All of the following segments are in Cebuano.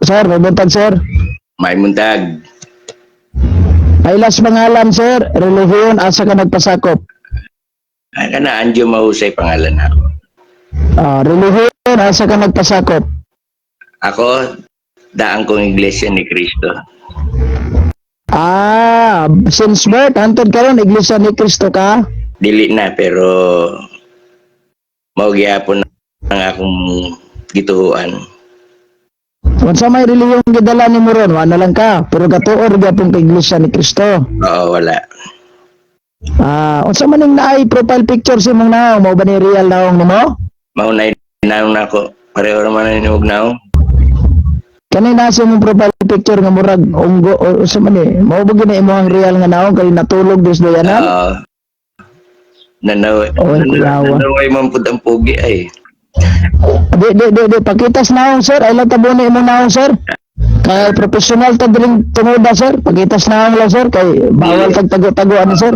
Sir, may buntag, sir. May buntag. Pailas pangalan, sir, relihiyon, asa ka nagpasakop? Ay, kana Anjo Mahusay pangalan ako. Ah, relihiyon, asa ka nagpasakop? Ako, daan kong Iglesia ni Cristo. Ah, since birth, hantod karon Iglesia ni Cristo ka? Dili na, pero mao gihapon ang akong gituhuan. Unsa may relihiyon gidala nimo ron, wala lang ka, pero gatuor gyapon kay Iglesia ni Cristo. Oo, wala. Ah, unsa man ning naay profile picture sa imong naong, mao ba ni real naong nimo? Mao na naong nako. Pareho ra man ni og naong. Kanay nasa imong profile picture nga murag unggo o unsa man ni? Mao ba gyud na imong real nga naong kay natulog dis doyanan? Oo. Nanaw, Oh, kuyawa. nanaway man pud ang pugi ay. Di, di, di, di, pakitas naong, sir, ay lang tabo na imong naong, sir. Kay professional ta diring tungoda, sir. Pakitas naong lang, sir, kay bawal tag tago-tago ani, sir.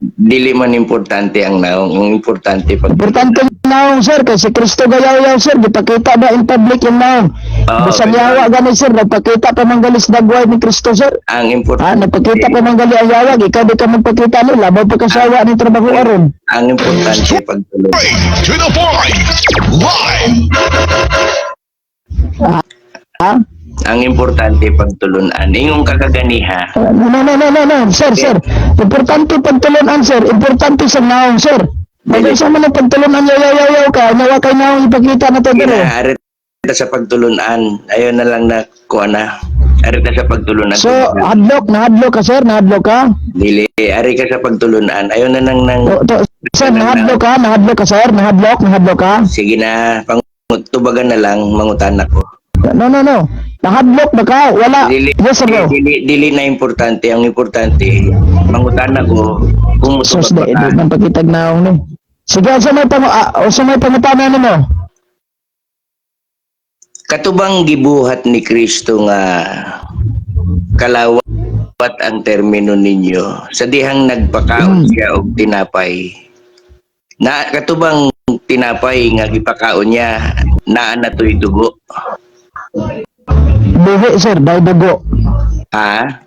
Dili man importante ang naong, ang importante pag Importante naong, sir, kay si Kristo gayaw-yaw, sir, gipakita ba in public yung naong. Oo, Bisan pero yawa gani, sir, nagpakita pa manggalis dagway ni Kristo, sir. Ang Ah, importante nagpakita pa manggali ang yawag, ikaw di ka magpakita ni, labaw pa kasawa ni trabaho aron. Ang importante pagtulog. Straight to the point. Live. Ha? Ang importante pagtulunan. Ingong kakaganiha. No, no, no, no, no, no, sir, sir. Importante pagtulunan, sir. Importante sa naong, sir. Pag sa man ang pagtulunan, yaw, yaw, yaw, yaw ka, nawa kay naong ipakita na to, pero. Kina, arita sa pagtulunan. Ayaw na lang na kuha na. Arita sa pagtulunan. So, hadlok, nahadlok ka, sir, nahadlok ka. Dili, ari ka sa pagtulunan. Ayaw na nang nang O, to, sir, nahadlok ka, sir, nahadlok, nahadlok ka. Sige na, pangutubagan na lang mangutan ako. No, no, no. Nahadlok ba ka? Wala. Dili, Yes or no? dili, dili na importante. Ang importante, mangutan ako kung Sus, mutubag di, ba di ka. man pakitag naong ni. Sige, sa may pangutana nimo? Katubang gibuhat ni Kristo nga kalawat ang termino ninyo sa dihang nagpakaon siya og tinapay, na katubang tinapay nga gipakaon niya, naa na to'y dugo? Buhi, sir, dahil dugo. Ha?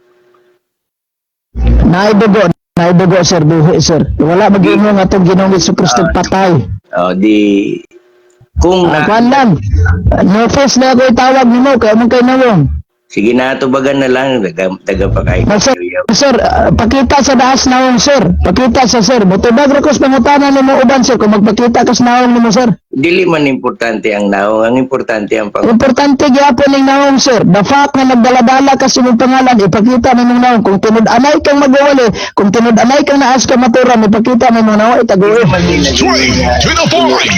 Naay dugo, naay dugo, sir, buhi, sir. Wala mag-imo nga itong Ginoong Hesus Kristo patay. O di kung Ah, kuan lang. No face na ako itawag nimo kay among kay nawong. Sige na, tubagan na lang, daga, daga pa kay Na, sir, sir, pakita sa daas nawong, sir. Pakita sa sir. Mutubag ra ko sa pangutana nimo uban, sir, kung magpakita ka sa nawong nimo, sir. Dili man importante ang naong, ang importante ang pang Importante gyapon ning nawong, sir. The fact nga nagdaladala ka sa imong pangalan, ipakita nimong nawong. Kung tinud-anay kang magwawali, kung tinud-anay kang naas ka maturan, ipakita nimong nawong itaguwi. Straight to the point.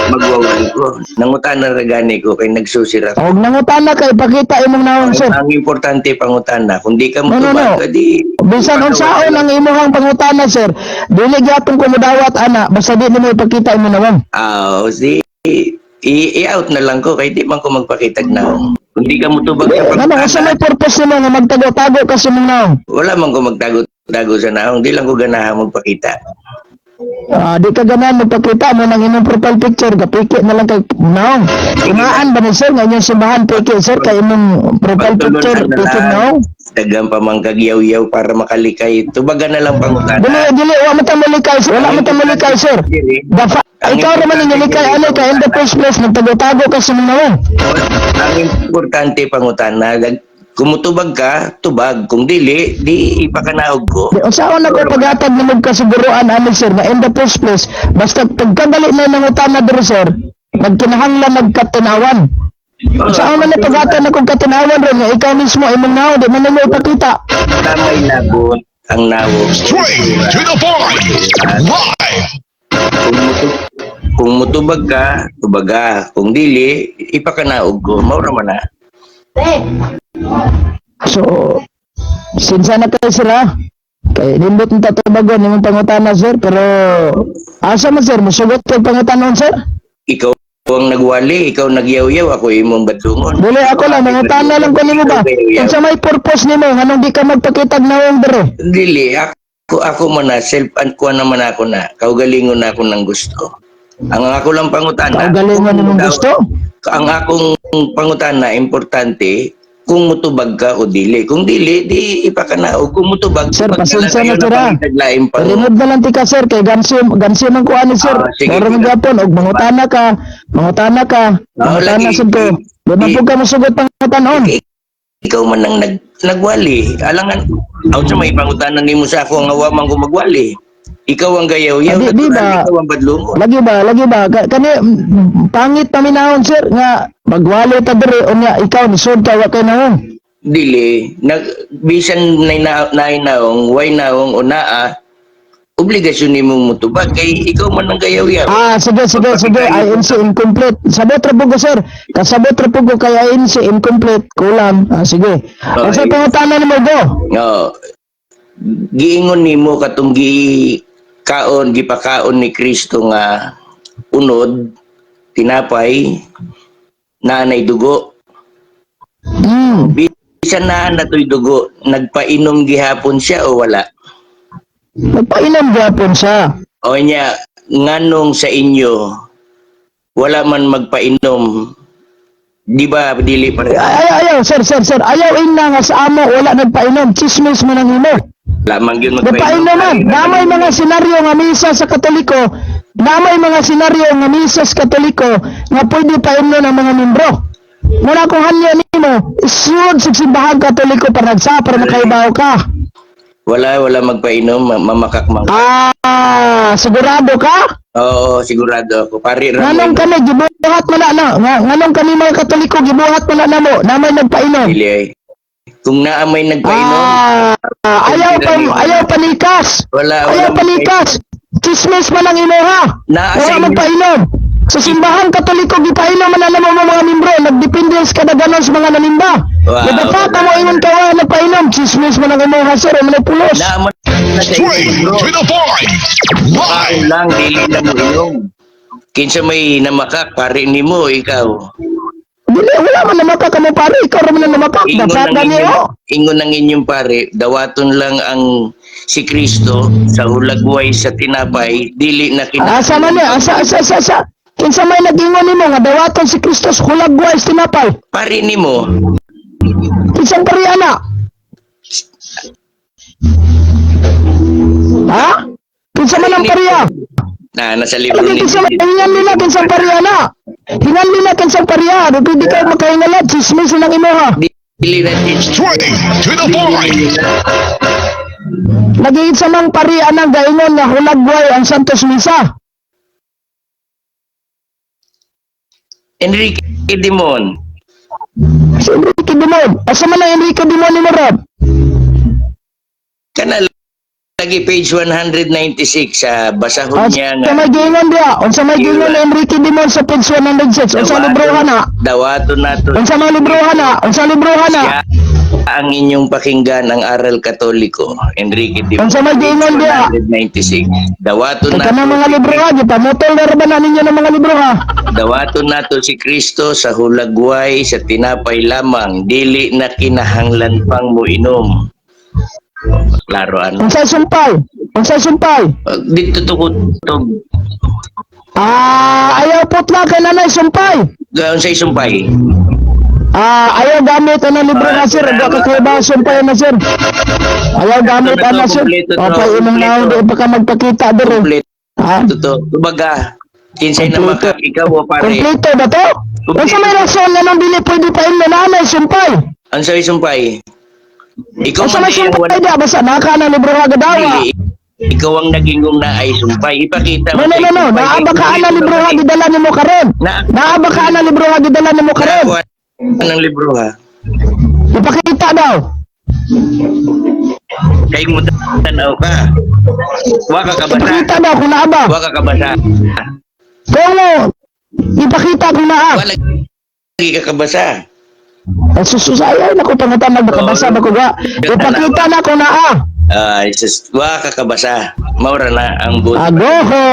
Magwawali ko, nangutana ra gani ko kay nagsusira. Og nangutana ka, ipakita imong nawong, sir. Ang importante pangutana. Kung di ka No, no, mutubag, no. di Bisan unsaon ang imong pangutana, sir, dili gyapon ko modawat ana basta di nimo ipakita imong nawong. Ah, di i-out na lang ko kay di man ko magpakitag naong. Kung di ka mutubag sa Ano, unsa pangutana, may purpose nimo nga magtago-tago ka sa imong nawong? Wala man ko magtago-tago sa naong, di lang ko ganahan magpakita. Ah, di ka ganahan magpakita mo ng imong profile picture, gapiki na lang kay naong. Ungaan ba ni sir nga inyong simbahan piki, sir, kay imong profile picture Pagtulunan na piki lang. naong? Daghang pamangkagyaw-yaw para makalikay. Tubagan na lang pangutana. Dili, dili, wa man ta molikay, sir. Wala man ta molikay, sir. Dili. The ikaw naman ang nilikay ano kay in the first place nagtago-tago ka sa imong nawong. Ang importante pangutana, kung mutubag ka, tubag. Kung dili, di ipakanaog ko. Di, unsaon ako paghatag nimo kasiguruan ani, sir, na in the first place basta pagkagali na nangutana diri, sir, nagkinahanglan nagkatinawan? Unsaon man na paghatag na kung katinawan ron nga ikaw mismo imong nawong di man nimo ipakita? Tamay labot ang nawong. Straight to the point. Live. Kung mutubag ka, tubaga. Kung dili, ipakanaog ko. Maura man na. So, sinsa na kay sir ha? Kay nindot ni tatubagon imong pangutana, sir, pero asa man, sir, musugot kay pangutanon, sir? Ikaw ang nagwali, ikaw nagyaw-yaw, ako imong badlungon. Dili ako lang mangutana lang ko nimo ba? Unsa may purpose nimo nganong di ka magpakitag nawong dere? Dili, ako ako man na self an kuha naman ako na. Kaugalingon na ako ng gusto. Ang ako lang pangutana. Kaugalingon nimong gusto. Ang akong pangutana importante kung mutubag ka o dili. Kung dili, di ipakanaog. Kung mutubag, Sir, tubag ka lang. pasensya na, Ayaw sir, ah. pangitag lain pang- Rinod na lang ti ka, sir, kay gansi gansi man ko ani, sir. Ah, sige, Mura man sige. gyapon og mangutana ka, mangutana ka, mangutana lagi. sad ko. Di man pud ka mosugot pangutanon. Ikaw man ang nagwali. Alangan, aw sa may pangutana nimo sa ako nga wa man ko magwali. Ikaw ang gayaw-yaw, Ah, di natural, ba? ikaw ang badlungon. Lagi ba, lagi ba? Kani pangit paminahon, sir, nga magwali ta diri unya ikaw nisud ka wa kay naong. Dili, bisan na naong, way naong o naa, obligasyon nimo mutubag kay ikaw man ang gayaw-yaw. Ah, sige, sige, sige. INC incomplete. Sabot ra po ko, sir. Kasabot ra po ko kay INC incomplete. Kulang. Ah, sige. Unsa Okay. pangutana nimo, go? Oo. Giingon nimo katong gikaon, gipakaon ni Kristo nga unod, tinapay, naanay dugo. Bisan naa na to'y dugo, nagpainom gihapon siya o wala? Nagpainom gyapon siya. O niya, nganong sa inyo, wala man magpainom, di ba dili pa rin? Ay, ay, ayaw, sir, sir, sir. Ayaw ingna nga sa amo wala nagpainom. Chismis man ang imo. Wala man gyud magpainom. Nagpainom man. Namay mga senaryo nga misa sa Katoliko, namay mga senaryo nga misa sa Katoliko nga pwede paimnon ang mga membro. Muna kung hanyo nimo, isulod sa simbahan Katoliko para nagsa para makaibaw ka. Wala, wala magpainom, mamakak man. Ah, sigurado ka? Oo, sigurado ako. Pari ra mo. Nganong kami gibuhat man na na, nganong kami mga Katoliko gibuhat man na namo, namay nagpainom. Dili ay. Kung naa may nagpainom, Ah, ayaw pa ayaw panikas. wala, wala. Ayaw panikas. Chismis man ang imuha. Naa sa Wala inyo. magpainom. Sa simbahan Katoliko gipainom man na namo mga membro, nagdepende sa kadaganan sa mga nanimba. Wow. Nagapata mo ingon ka wa nagpainom, chismis man ang imuha, sir, mo pulos. Naa man na sa inyo, Straight bro. to the point. Kaon Live. lang, dili na mo inom. Kinsa may namakak, pari nimo ikaw. Dili, wala man namakak kamo pare, ikaw ra man ang namakak. Ingon Dapat ang gani inyong, oh. ingon ang inyong pare, dawaton lang ang si Kristo sa hulagway sa tinapay, dili na kina Asa man ni, asa asa asa asa. Kinsa may nag-ingon nimo nga dawaton si Kristos hulagway sa tinapay? Pari nimo, Kinsang pari ana? Ha? Kinsa man ang pariya? Na nasa libro Lagi ni kinsa man hingan nila kinsang pariya na. Hingan nila kinsang pariya, di pwede ka makahingalad, chismis lang imuha. Dili na Straight to the point. Lagi kinsa mang pariya nang gaingon nga hulagway ang Santos Misa. Enrique Dimon. Si Enrique Dimon. Asa man ang Enrique Dimon ni mo, Rob? Kana lagi page 196 sa basahon Ah, niya sa nga may giingon diya, unsa may giingon ni Enrique Dimon sa page 106, unsa libroha na? Dawaton nato Unsa may libroha na? Unsa libroha na? siya ang inyong pakinggan ang aral Katoliko, Enrique Dimon. Unsa may giingon diya? 196. Dawaton Kay nato kanang mga libroha, gipamutol na ra ba na ninyo ng mga libroha? Dawaton nato si Kristo sa hulagway sa tinapay lamang, dili na kinahanglan pang moinom. Klaro ano. Unsay sumpay? Unsay sumpay? Dito to kutob. Ah, ayaw putla kay nanay sumpay. Gaon sa isumpay. Ah, ayaw gamit ana libro na, sir, wa ka kay ba sumpay na, sir. Ayaw gamit Ito na to, ana, sir. kumpleto to, Okay, imong kumpleto. naon di pa ka magpakita diri. Kompleto Ha? to. Kumbaga, kinsay na Kompleto. maka ikaw o pare. Kompleto ba to? Unsa may rason nga nang dili pwede pa imong nanay sumpay? Ang sa isumpay. Ikaw Unsa man may di ang sumpay wala diya basta naka na libro nga gadawa. dili. Ikaw ang nagingong na ay sumpay. Ipakita No, no, sa no, no. isumpay. Naa ba ka ana libro nga gidala nimo karon? Na Naa ba ka ana libro nga gidala nimo karon? Nakuha ng libro ha. Ipakita daw. Kay mo tanaw ka. Wa ka kabasa. Ipakita daw kung naa ba. Wa ka kabasa. Kung mo, ipakita kung naa. Wala lagi ka kabasa. Ay, susus, ay, ay, naku, pangutan, nagkabasa ba ko ga? Ipakita na kung naa. Ah, Jesus, wa ka kabasa. Maura na ang buto. Agoho!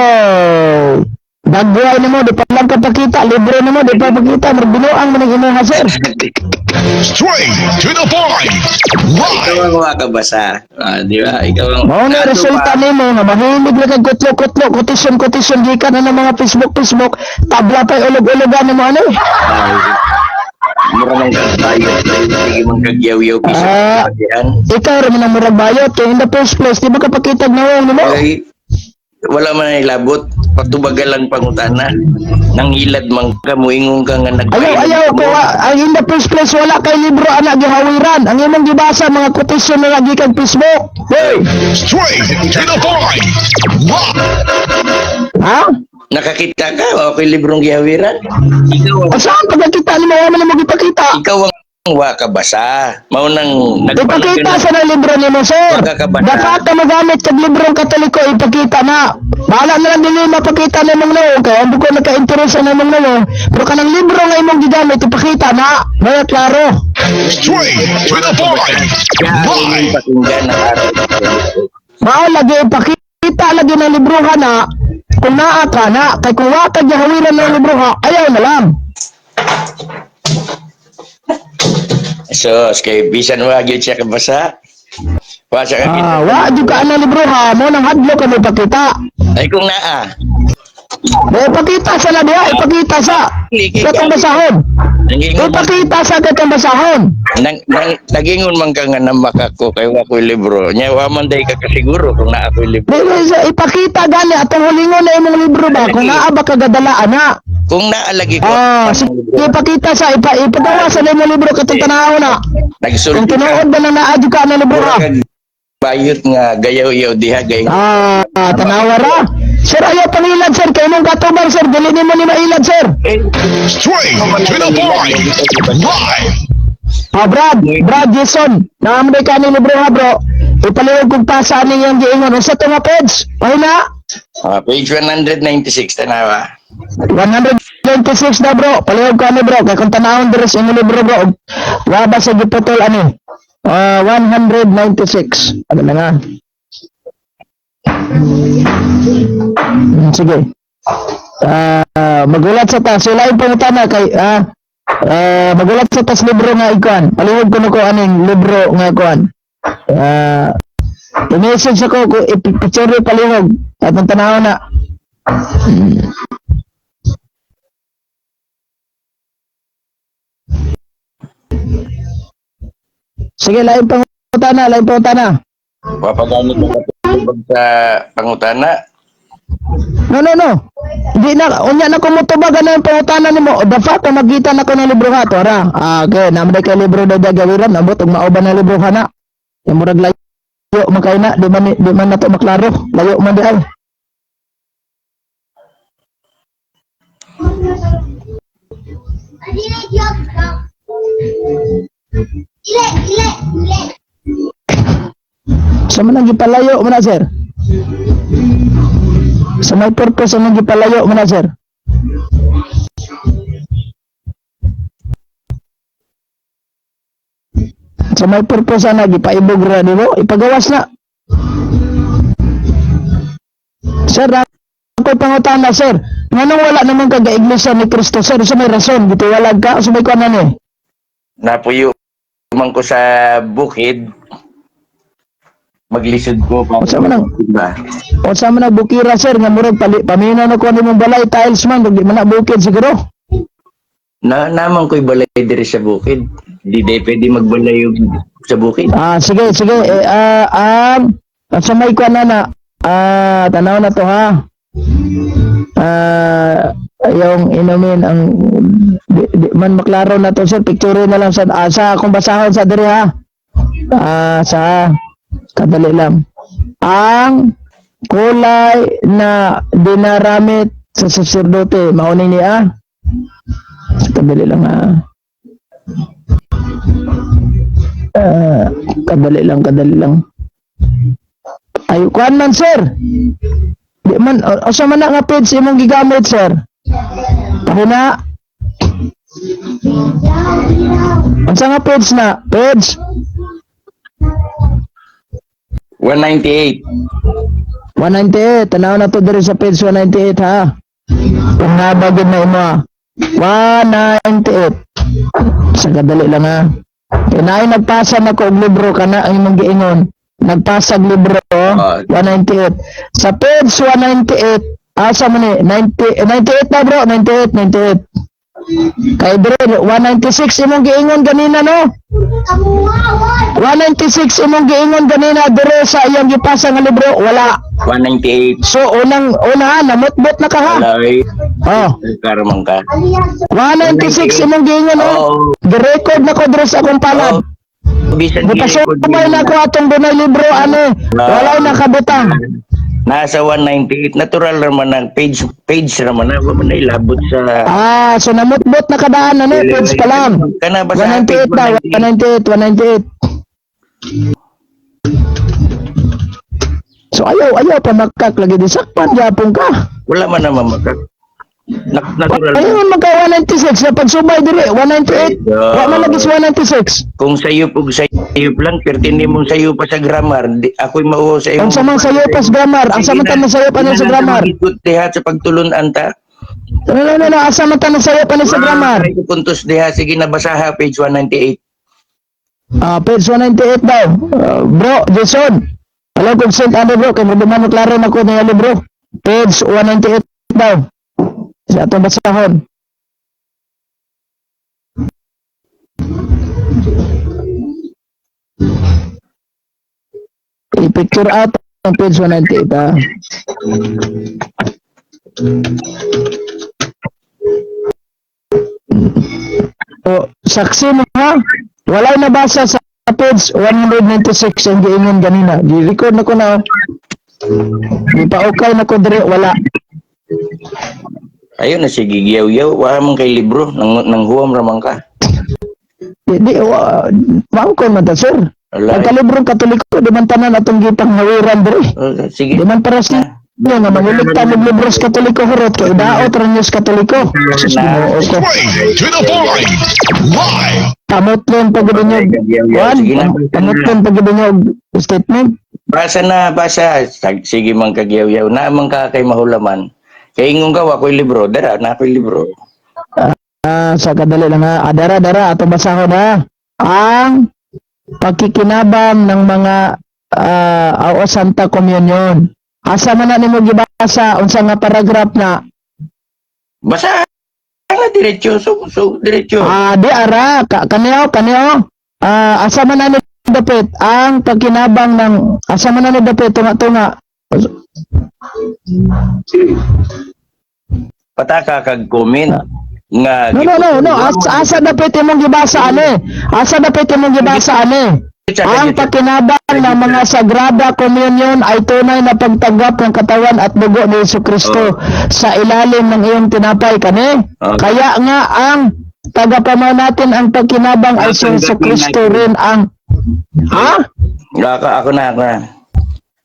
Dagway nimo, di pa lang ka pakita, libre nimo, di pa pakita, murag binuang man ang imuha, sir. Straight to the point. Ikaw Live. ang wa ka basa. Ah, di ba? Ikaw ang Mao na Ato resulta pa. nimo nga mahilig ra kag kutlo-kutlo, kotisyon-kotisyon gikan na ng mga Facebook-Facebook, tabla pa'y ulog-ulogan nimo ano. Ay, mura man kag bayot. Sige man kag yaw-yaw bisa. Ah. Yan. Ikaw ra man ang murag bayot kay in the first place di ba ka pakitag nawong nimo? Ay, wala man ay labot. Patubagal lang pangutana. Nang hilad man ka, muingon ka nga nagbayot. Ayaw, ayaw ko ang in the first place wala kay libro ana gihawiran. Ang imong gibasa mga kotisyon na lagi kag Facebook. Hey, Straight to the point. Live. ha? Nakakita ka, okay librong gihawiran. Ikaw ang, O saan pagkakita nimo wa man nimo gipakita? ikaw ang wa ka basa. Mao nang Ipakita sa na libro nimo, sir. Magkakabasa. Dapat na magamit kag librong Katoliko ipakita na. Bahala na lang dili mapakita nimong nawong kay ang ko naka-interes sa nimong nawong. Pero kanang libro nga imong gigamit ipakita na. Maya klaro. Straight to the point. Siya ang inyong Live. pakinggan ng araw. Mao lagi ipakita lagi ng libro na kung naa ka na kay kung wa ka gihawiran ng libro ha, ayaw na lang. So, kay bisan wa gyud siya kabasa. Wa siya kakita. Ah, wa jud ka na libro ha, mo nang hadlo ka mo ipakita. Ay kung naa. Mo ipakita sa na diha, ipakita sa katong basahon. Nangingon Ipakita sa katong basahon. nang, nang nagingon man ka nga namaka ko kay wa ko'y libro. Nya wa man day ka kasiguro kung naa ko'y libro. Dili sa ipakita gani atong hulingon na imong libro ba kung naa ba kagadala ana. Kung naa lagi ko. Ah, sige ipakita sa ipagawa sa imong libro katong tanaw na. Kung Nagsulti ka. tinuod ba na naa jud ka na libro Mura ha. kag bayot nga gayaw-yaw diha gay. Ah, tanawa ra. Sir, ayaw pangilad sir kay imong katubang sir dili nimo ni mailad sir. Straight to the point. Live. Ah, Brad, Brad Jason, naamday ka ni libro ha bro. Ipaliwag kong pasa ni iyang giingon. Unsa to nga page? Pahina. Ah, page 196 tanawa. 126 na bro. Palihog ka ni bro. Kay kung tanawon diri sa imong libro bro. Wa ba sa giputol ani? Ah, 196. Ano na nga? Sige. Ah, magulat sa tas. Wala yung pangutana kay magulat sa tas libro nga ikuan. Palihog ko na ko aning libro nga ikuan. Ah, i-message ako ko i-picture palihog at ang tanaw na. Sige, lain pangutana, lain pangutana. Papagamit mo ka sa pangutana. No, no, no. Di na, unya na kumutubag ano yung pangutana nimo. The fact na magkita na ko ng libro ha, to ra. Ah, okay, naman kay libro daw gagawiran, abot og mauban na libro ha na. Yung murag layo man kay na, di man na to maklaro. Layo man di ay. Sa man ang gipalayo man na, sir. Sa may purpose ang gipalayo man na, sir. Sa may purpose ana gipaibog ra nimo, ipagawas na. Sir, ako pangutana, sir. Nganong wala naman kag iglesia ni Kristo, sir? Sa may rason, gitiwalag ka, sa may kuan ni. Napuyo man ko sa bukid. Maglisod ko pa. Unsa man ang Diba? unsa man ang bukira, sir, nga murag pali paminaw na kuan imong balay tiles man, ug di man na bukid siguro. Na naman ko'y balay diri sa bukid. Di day pwede magbalay og sa bukid. Ah, sige, sige. Eh, sa may kuan na na, tanaw na to ha. Ah, yung inumin ang di man maklaro na to sir, picture na lang sa sa akong basahon sa diri ha. Ah, sa kadali lang. Ang kulay na dinaramit sa saserdote, mao ni niya. Kadali lang ha. Ah, kadali lang, kadali lang. Ay, kuan man sir. Di man, o sa man na nga page imong gigamit sir? Pahina. Unsa nga page na? Page 198. 198. Tanaw na to diri sa page 198 ha. Kung nabagod na imo ah. 198. Sa kadali lang ha. Kaya naay nagpasa na ko og libro kana ang imong giingon. Nagpasa og libro, oh, Ah. 198. Sa page 198, asa man ni 90, 98 na bro, 98, 98. Kay bro, 196 imong giingon ganina, no? 196 imong giingon ganina dire sa iyang gipasa nga libro, wala. 198. So unang una namutbot na ka ha. Wala eh. Oh, Karamang ka. 196 imong giingon, oh. Oo. Girecord na ko dire sa akong palad. Oo. Bisan gi-record Gipasubay na ko atong dunay libro ano, walay nakabutang. Nasa 198 natural raman ang page page raman na wa man na ilabot sa Ah, so namutbot na kadaan ano, page pa lang. Kana ba sa 198 na, 198, 198. So ayaw, ayaw pa makak lagi di sakpan gyapon ka. Wala man naman maka natural. Ayaw man magka 196 na pagsubay diri 198. Wa man lagi sa 196. Kung sayop og sayop lang pertini mong sayop pa sa grammar, di, ako'y mauho sa imong. Ang samang sayop pa sa grammar, ang samang tan sayop ano sa grammar. Ikot diha sa pagtulun-an ta. No, no, no, no, asa man tan sayop ano sa grammar. Ay, puntos diha, sige na, basaha page 198. Ah, page 198 daw. Ah, bro, Jason. Alam kong send ano bro, kay mo man klaro na ko na libro. Page 198 daw. Sa atong basahon. I-picture out ang page 198 ah. O, saksi mo ha? Walay nabasa sa page 196 ang giingon ganina. Gi-record na ko na. Oh. Di pa okay na ko dire, wala. Ayun na sige giyaw-yaw, wa man kay libro nang huwam ra man ka. Di, wa, mangkon man ta, sir. Wala. Pagkalibrong Katoliko, di man tanan atong gipanghawiran dire. Oh, sige. Di man para sa inyo nga mangulikta mo libros Katoliko hurot kay daot ra niyo sa Katoliko. Sus, Ginoo ko. Straight to the point. Live. Pamutlon pag ninyo. Juan, Sige na. pamutlon pag ninyo statement. Basa na, basa. Sige man kagyaw-yaw. Na man ka kay mahulaman. Kay ingon ka, wa ko'y libro. Dara, na ako'y libro. Ah, sa kadali lang ha. Adara, dara, atong basahon ha. Ang pakikinabang ng mga o Santa Communion. Asa man na nimo gibasa unsa nga paragraph na? Basa na diretso. So, diretso. Ah, di ara ka, kaneo kaneo. Ah, asa man na ni dapit ang pakinabang ng asa man na ni dapit tunga tunga. Pataka kag comment nga No, no, no, no. Asa dapit imong gibasa ani? Asa dapit imong gibasa ani? Ang pakinabang ng mga Sagrada Communion ay tunay na pagtanggap ng katawan at dugo ni Yesu Kristo sa ilalim ng iyong tinapay kani. Oh. Kaya nga ang tagapamaw natin ang pakinabang ay si Yesu Kristo rin ang. Ha? Ako, ako na, ako na.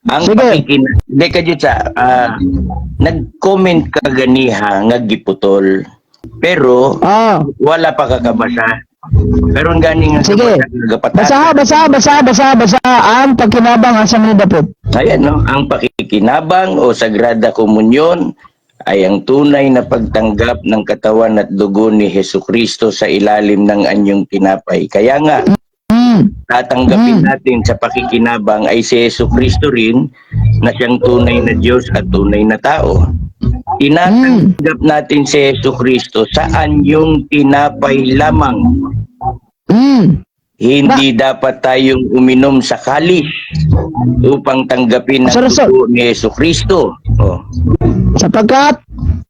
Ang Sige. Di ka dyan sa, nag-comment ka ganiha nga giputol. Pero, Ah. wala pa kakabasa. Pero ang gani nga Sige. gapataka. Basa, basa, basa, basa, basa ang pakinabang asa man ni dapit. Ayan, no? Ang pakikinabang o Sagrada Komunyon ay ang tunay na pagtanggap ng katawan at dugo ni Heso Kristo sa ilalim ng anyong tinapay. Kaya nga, tatanggapin natin sa pakikinabang ay si Heso Kristo rin na siyang tunay na Diyos at tunay na tao. Tinatanggap natin si Heso Kristo sa anyong tinapay lamang. Hindi dapat tayong uminom sa kalis upang tanggapin ang Sir, sir. dugo ni Heso Kristo. Oh. Sapagkat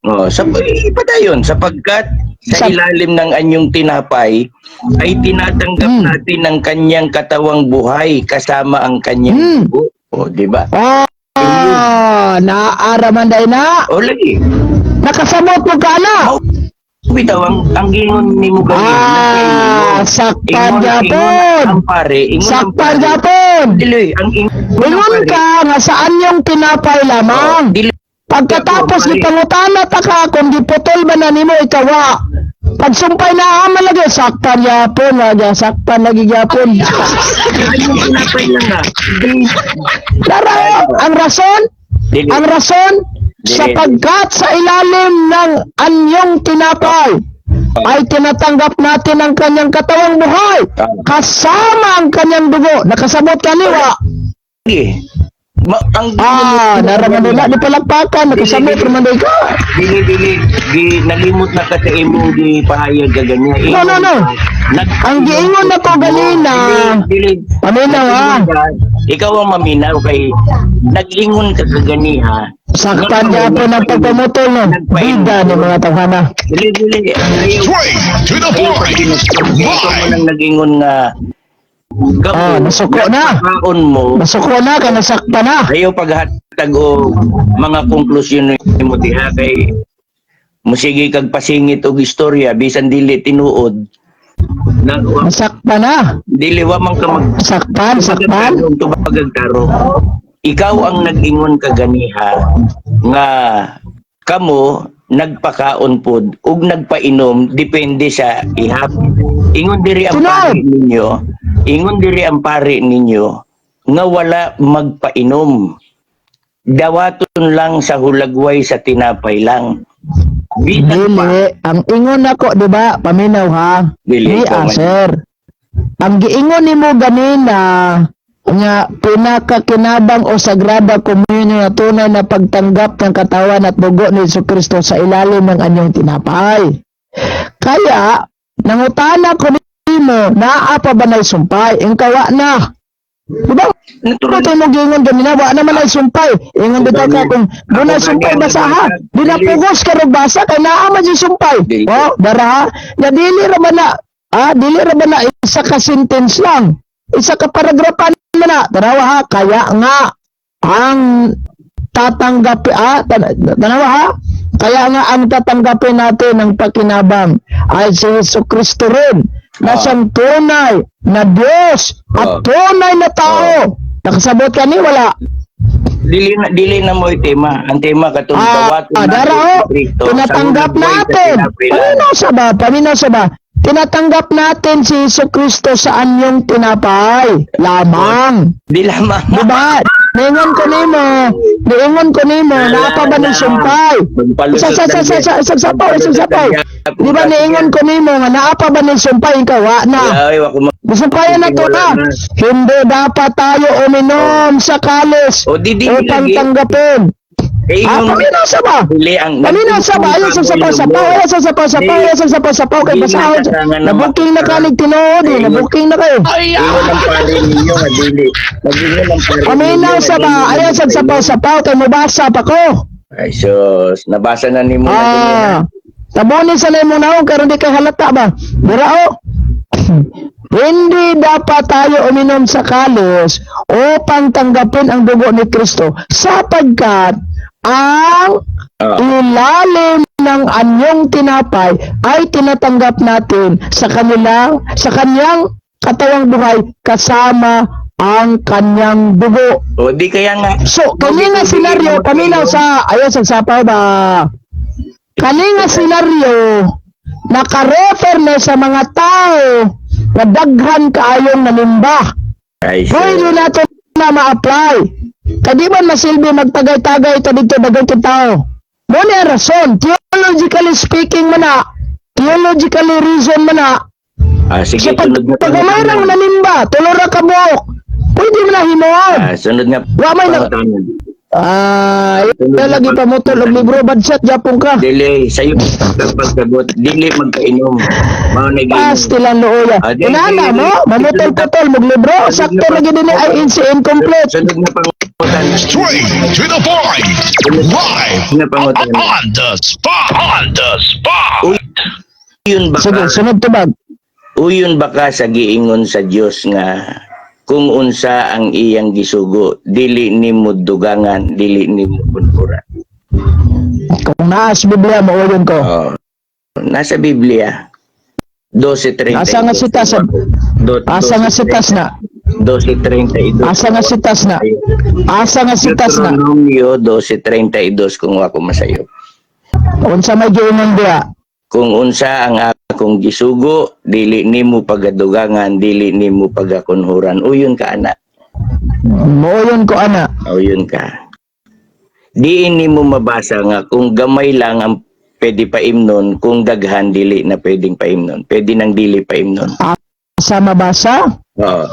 Oh, sa padayon sapagkat sa ilalim ng anyong tinapay ay tinatanggap natin ang kanyang katawang buhay kasama ang kanyang dugo. Oh, di ba? Ah, naaraman day na. Oh, lagi. Nakasamot mo ka na. Bitaw ang gingon nimo kanina. Ah, sakpan Ingon gyapon. ang pare, ingon ang Sakpan pare. gyapon. Dili, ang ingon ang Ingon pare. ka nga saan yung tinapay lamang. Oh, dili. Pagkatapos Pare. gipangutana ta ka kung giputol ba na nimo ikawa. Pagsumpay na ama lagi sakpan gyapon, lagi sakpan lagi gyapon. Ay, yung tinapay lang ah. Dara, ang rason, Dili. ang rason Sapagkat sa ilalim ng anyong tinapay ay tinatanggap natin ang kanyang katawang buhay kasama ang kanyang dugo. Nakasabot ka ni wa? Sige. Ang Ah, naraman nila di palakpakan, nakasabot raman day ka. Dili, dili, di nalimot na ka sa imong di pahayag ka ganyan. No, no, no. Ang giingon nako ganina, Dili, dili. Paminaw ha. Ikaw ang maminaw kay nag-ingon ka kaganiha. Saktan gyapon ang pagpamutol no. Bida ni mga tawhana. Dili, dili. Ayaw. Straight to the point. Ikaw mo Live. nang nag-ingon nga kamo, Ah, nasuko na. nagpakaon mo. Masuko na ka, nasaktan na. Ayaw paghatag o mga konklusyon nimo diha kay musige kag pasingit og istorya bisan dili tinuod. Na, Nasaktan na. dili wa man ka mag Saktan, saktan. Tubag ang tarong. Ikaw ang nag-ingon kaganiha nga kamo nagpakaon pod ug nagpainom depende sa ihap. Ingon diri ang Sunod! pari ninyo, ingon diri ang pari ninyo nga wala magpainom. Dawaton lang sa hulagway sa tinapay lang. Bisan pa. Dili, ang ingon nako, di ba? Paminaw ha. Dili, Di, ikaw ah, man. sir. Ang giingon nimo ganina nga pinakakinabang o sagrada komunyon na tunay na pagtanggap ng katawan at dugo ni Hesus Kristo sa ilalim ng anyong tinapay. Kaya, nangutana ko nimo, naa pa ba na'y sumpay? Ingkawa na. Di ba? Natural. Ano mo giingon ganina? Wa naman ay sumpay. Ingon bitaw ka kung dunay sumpay basa ha. Di na pugos karog basa kay naa man yung sumpay. Dili. Oh, dara ha. Ya dili ra ba na? Ah, dili ra ba na isa ka sentence lang? Isa ka paragrapan man na. Tanawa ha, kaya nga ang tatanggapi tanawa ha. Kaya nga ang tatanggapin natin ng pakinabang ay si Hesus Kristo rin na siyang tunay na Diyos at tunay na tao. Nakasabot ka ni wala? Dili na mo tema. Ang tema katong dawaton Ah, dara natin oh, si Kristo sa tinatanggap hulagway sa natin. tinapay lang. Paminaw sa ba? Paminaw sa ba? Tinatanggap natin si Hesus Kristo sa anyong tinapay lamang. Di lamang. Diba? Niingon ko nimo, naa pa ba ng sumpay? Magpalusot Sa sapaw, sa sapaw. Di ba niingon ko nimo nga naa pa ba ng sumpay ikaw wa na? Ay, wa ko Sumpayan na to na. Hindi dapat tayo uminom sa kalis O di di upang lagi. tanggapin. Eh, Ah, yung paminaw sa ba? dili ang Paminaw sa ba? Ayaw sa sapaw sapaw, ayaw sa sapaw sapaw, ayaw sa sapaw sapaw kay basahon. Nabuking na kanig tinuod eh, nabuking na kayo. Ingon ang pare ninyo nga dili. Mag-ingon ang pare. Paminaw ninyo sa nga ba? dili Ayaw sa sapaw sapaw kay mubasa pa ko. Ay, sus, nabasa na nimo na Ah, tabunin sa imong naong karon di ka halata ba? Dira o. Hindi dapat tayo uminom sa kalis upang tanggapin ang dugo ni Kristo sapagkat ang ilalim ng anyong tinapay ay tinatanggap natin sa kanyang katawang buhay kasama ang kanyang dugo. O di kaya nga So, kani nga senaryo, paminaw sa, ayaw sa sapaw ba? Kani nga senaryo, nakarefer na sa mga tao na daghan kaayong nanimba. Ay, sus. Pwede natin na ma-apply. Kadi man masilbi magtagay-tagay ito dito dagang tao. Muna ang rason, theologically speaking man na, theologically reason man na, Ah, sige, sa pag, sunod na pag umayrang nanimba, tulo ra ka buok, pwede mo na himuon. Ah, sunod nga. Wa may pangutana. Ah, uh, lagi pa mo og libro budget japon ka. Dili sayo pagsagot, dili magkainom. Mao na giingon. Pastilan looya. Ah, di, Inana di, mo, di. mamutol-putol mog libro, sakto lagi dinhi ay insi incomplete. Sunod na pangutana. Straight to the point. Live. Sunod na pangutana. On the spot. On the spot. Uyon ba Sige, ka? sunod tubag. Uyon ba ka sa giingon sa Dios nga kung unsa ang iyang gisugo, dili nimo dugangan, dili nimo kunkuran? Kung naa sa Biblia mo uyon ko. Oh. Nasa Biblia 12:32. Asa nga sitas? Asa nga sitas na? 12:32. Asa nga sitas na? Asa nga sitas na? Deuteronomio 12:32 kung ako masayo. Unsa may giingon diha? Kung unsa ang akong gisugo, dili nimo pagadugangan, dili nimo pagakunhuran. Uyon ka, anak. Mooyon ko ana. Uyon ka. Diin nimo mabasa nga kung gamay lang ang pwede paimnon, kung daghan dili na pwedeng paimnon? Pwede nang dili paimnon. Sa mabasa, Oo.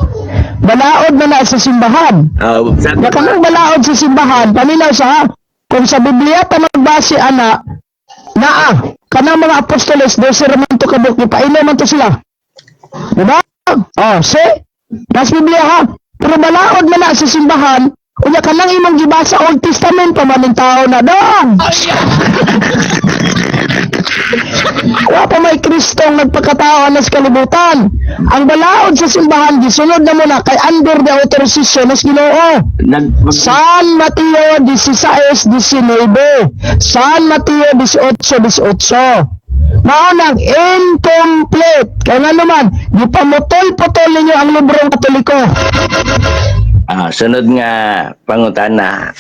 Balaod na na sa simbahan. Ah, sa Na kanang balaod sa simbahan, paminaw sa ha, kung sa Biblia pa magbase ana, naa, kanang mga apostoles, 12 raman to kabuk, ipainom man to sila. Diba? Oh, see? Nas Biblia ha. Pero balaod man na sa simbahan, unya kanang imong gibasa Old Testament pa man ning tao na dong. Wa pa may Kristong nagpakatao na sa kalibutan. Ang balaod sa simbahan gisunod na muna kay under the authorization ng Ginoo. San Mateo 16:19. San Mateo 18:18. Mao nang incomplete. Kaya nga naman, gipamutol-putol ninyo ang librong Katoliko. Sunod nga pangutana.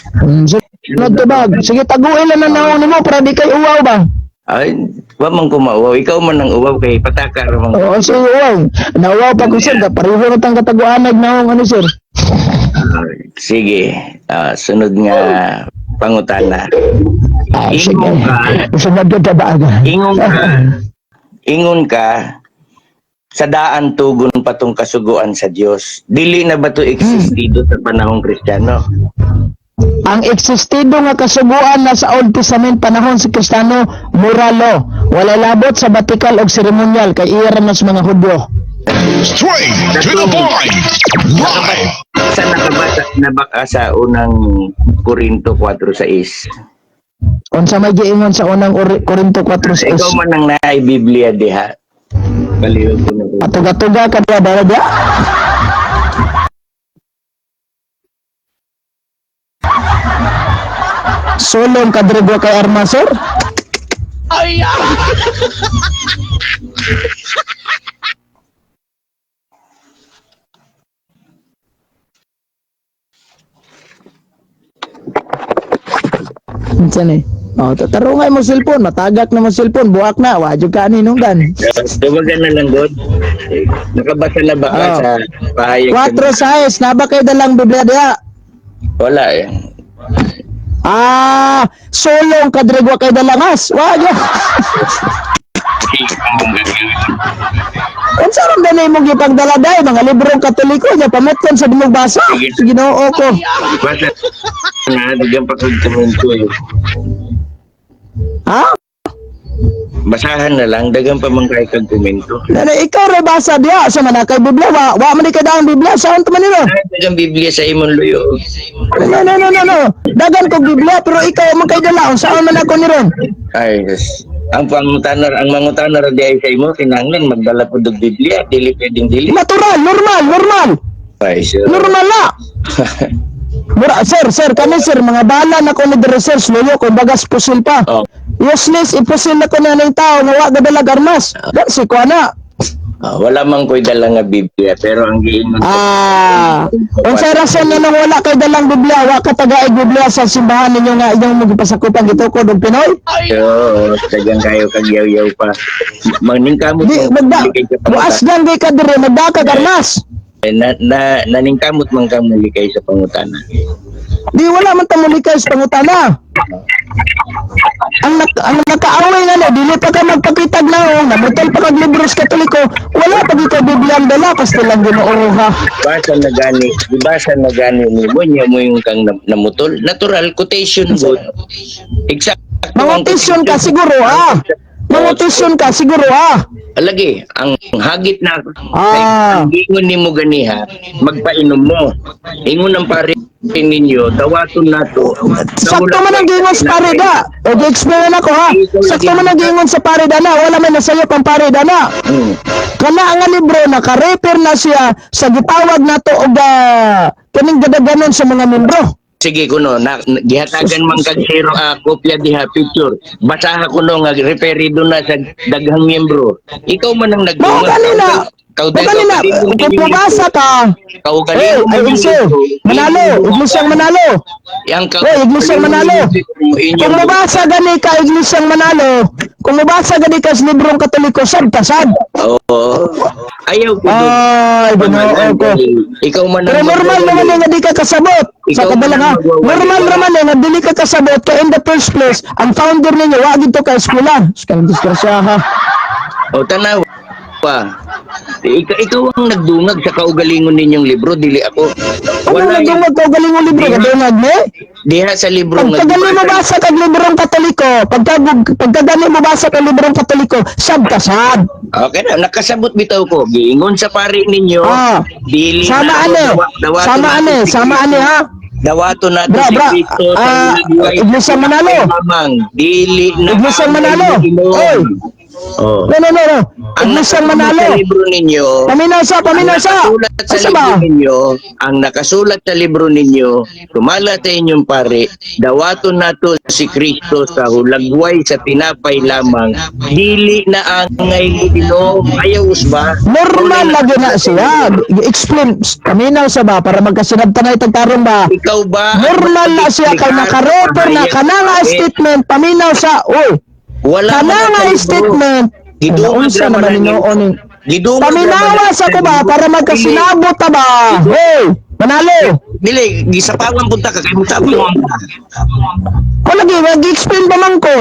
Sunod tubag. Sige, taguin lang na naong nimo para di kay uwaw ba? Ay, wa man ko mauwaw. Ikaw man ang uwaw kay pataka ra man. Oo, sige, uwaw. Nauwaw pa ko, sir. Pareho na tang kataguanag naong ano, sir. Sige. Sunod nga pangutana. Sige. Ingon ka. Sunod ka ba? Ingon ka. Ingon ka sa daan tugon patong kasuguan sa Dios. Dili na ba to existido sa panahong Kristiyano? Ang existido nga kasuguan na sa Old Testament panahon si Kristiyano, moral law. Wala labot sa batikal og seremonyal kay iya ra na sa mga Hudyo. Straight to the point. Live. Sa nakabasa na ba ka sa unang Korinto 4:6? Unsa may giingon sa unang Korinto 4:6? Ikaw man ang naay Biblia diha. Baliw ko na ko. Patuga-tuga ka diha dara diha. Sulong kadrigo kay Arma, sir? Unsa ni? Oh, tatarungay mo cellphone, matagak na mo cellphone, buak na, wa jud ka ani nunggan. Tumagan na lang, God. Nakabasa na ba ka sa pahayag? 4:6, naba kay dalang Biblia diha? Wala eh. Sulong kadrigwa kay dalangas. Wa gyud. Unsa ron danay mo gipagdala day mga librong Katoliko nya pamutkon sa bilog basa. Ginoo ko. Basta na, daghan pa kag komento eh. Ha? Basahan na lang, daghan pa man kay kag komento. Dali, ikaw ra basa diha sa man kay Biblia, wa wa man kay daang Biblia saan man nilo? Ay, daghang Biblia sa imong luyo. No, no, no, no, no. Dagan kog Biblia pero ikaw man kay dala unsaon man ako ni ron? Ay, yes. Ang pangutanar, ang mangutanar di ay sa imo kinahanglan magdala pud og Biblia, dili pwedeng dili. Natural, normal, normal. Ay, sure. Normal na. Mura, sir, sir, kami sir, mga bala na ko ni diri sir, luyo kung bagas pusil pa. Oh. Useless, ipusil na ko na ng tao nga wa gadalag armas. Dan si ko na. Wala man ko'y dala nga Biblia, pero ang giingon ko, Unsay rason nga nang wala kay dalang Biblia, wa ka tagaig Biblia sa simbahan ninyo nga inyong magpasakupan gitukod og Pinoy? Oo, daghang kayo kag yaw-yaw pa. Maningkamot Di man magda kay sa pangutana. buas lang di ka diri magdakag armas. Eh, Na, na, naningkamot man kang muli kay sa pangutana. Di wala man ta mulikay sa pangutana. Ang nakaaway nga no, dili pa ka magpakitag naong, namutol pa kag libros Katoliko, wala pa gid ka Biblia ang dala kastilang Ginoo ha. Basa na gani, gibasa na gani ni mo niya mo yung kang namutol. Natural quotation good. Exact. Mangutisyon ka siguro ah. Mangutisyon ka siguro ah. Alagi, ang hagit na ang ingon nimo ganiha, magpainom mo. Ingon ang pare ninyo, dawaton nato. Sakto man ang giingon sa pare da. O gi-explain na ako ha. Sakto man ang giingon sa pare da na. Wala man nasayop ang pare da na. Kana nga libro naka-refer na siya sa gitawag nato og kaning gadaganon sa mga membro. Sige kuno na, gihatagan man kag zero kopya diha picture. Basaha kuno nga referido na sa daghang miyembro. Ikaw man ang Mao nagdungan. gani na. Kung na, kung mabasa ka, eh, ay unsa, Manalo, Iglesyang Manalo. Yang Oy, Iglesyang Manalo. Kung mabasa gani ka Iglesyang Manalo, kung mabasa gani ka sa librong Katoliko, sad ka sad. Oo. Ayaw ko doon. Ay, Ginoo ko. Ikaw man ang Pero normal naman eh nga di ka kasabot. Sa Ikaw kabala man nga, ang magwawali. Normal naman eh nga dili ka kasabot kay in the first place, ang founder ninyo wa gid to ka eskwela. Kang disgrasya ha. O tanaw pa. Ikaw ang nagdungag sa kaugalingon ninyong libro, dili ako. Ano Wala nagdungag ka galing libro nga dungag ni? Diha sa libro nga Pagkagali mo basa kag librong Katoliko, pagkagali mo basa kag librong Katoliko, sad ka sad. Okay na, nakasabot bitaw ko. Giingon sa pari ninyo. Ah. Dili Sama na ani. dawato Sama nato ani, si sama Kristo. ani ha. Dawato nato Bra, si bra, Kristo sa hulagway. Iglesia Manalo. Lamang, dili na Iglesia Manalo. Ginoo. Oy. Oh. No, no, no, no. Ang Iglesia nakasulat Manalo. sa libro ninyo, Paminaw sa, paminaw sa. nakasulat sa Asa libro ba? ninyo, ang nakasulat sa libro ninyo, sumala sa inyong pare, dawaton nato si Kristo sa hulagway sa tinapay lamang, dili na angay mo Ginoo, ayaw usba. Normal lagi na siya. I-explain. Paminaw sa ba para magkasinabtan na itagtarong ba? Ikaw ba ang Normal na siya kay nakarefer na kana nga statement paminaw sa oy. Wala Kana man nga sa libro. statement. Gidungag Unsa ra man naman ang ninyo oning Gidungag ra man Paminawa ang sa ko ba para magkasinabot ta ba? Hey, Manalo. Dili, gisapawan punta ka kay musapawan ka. Ko lagi mag-explain pa man ko.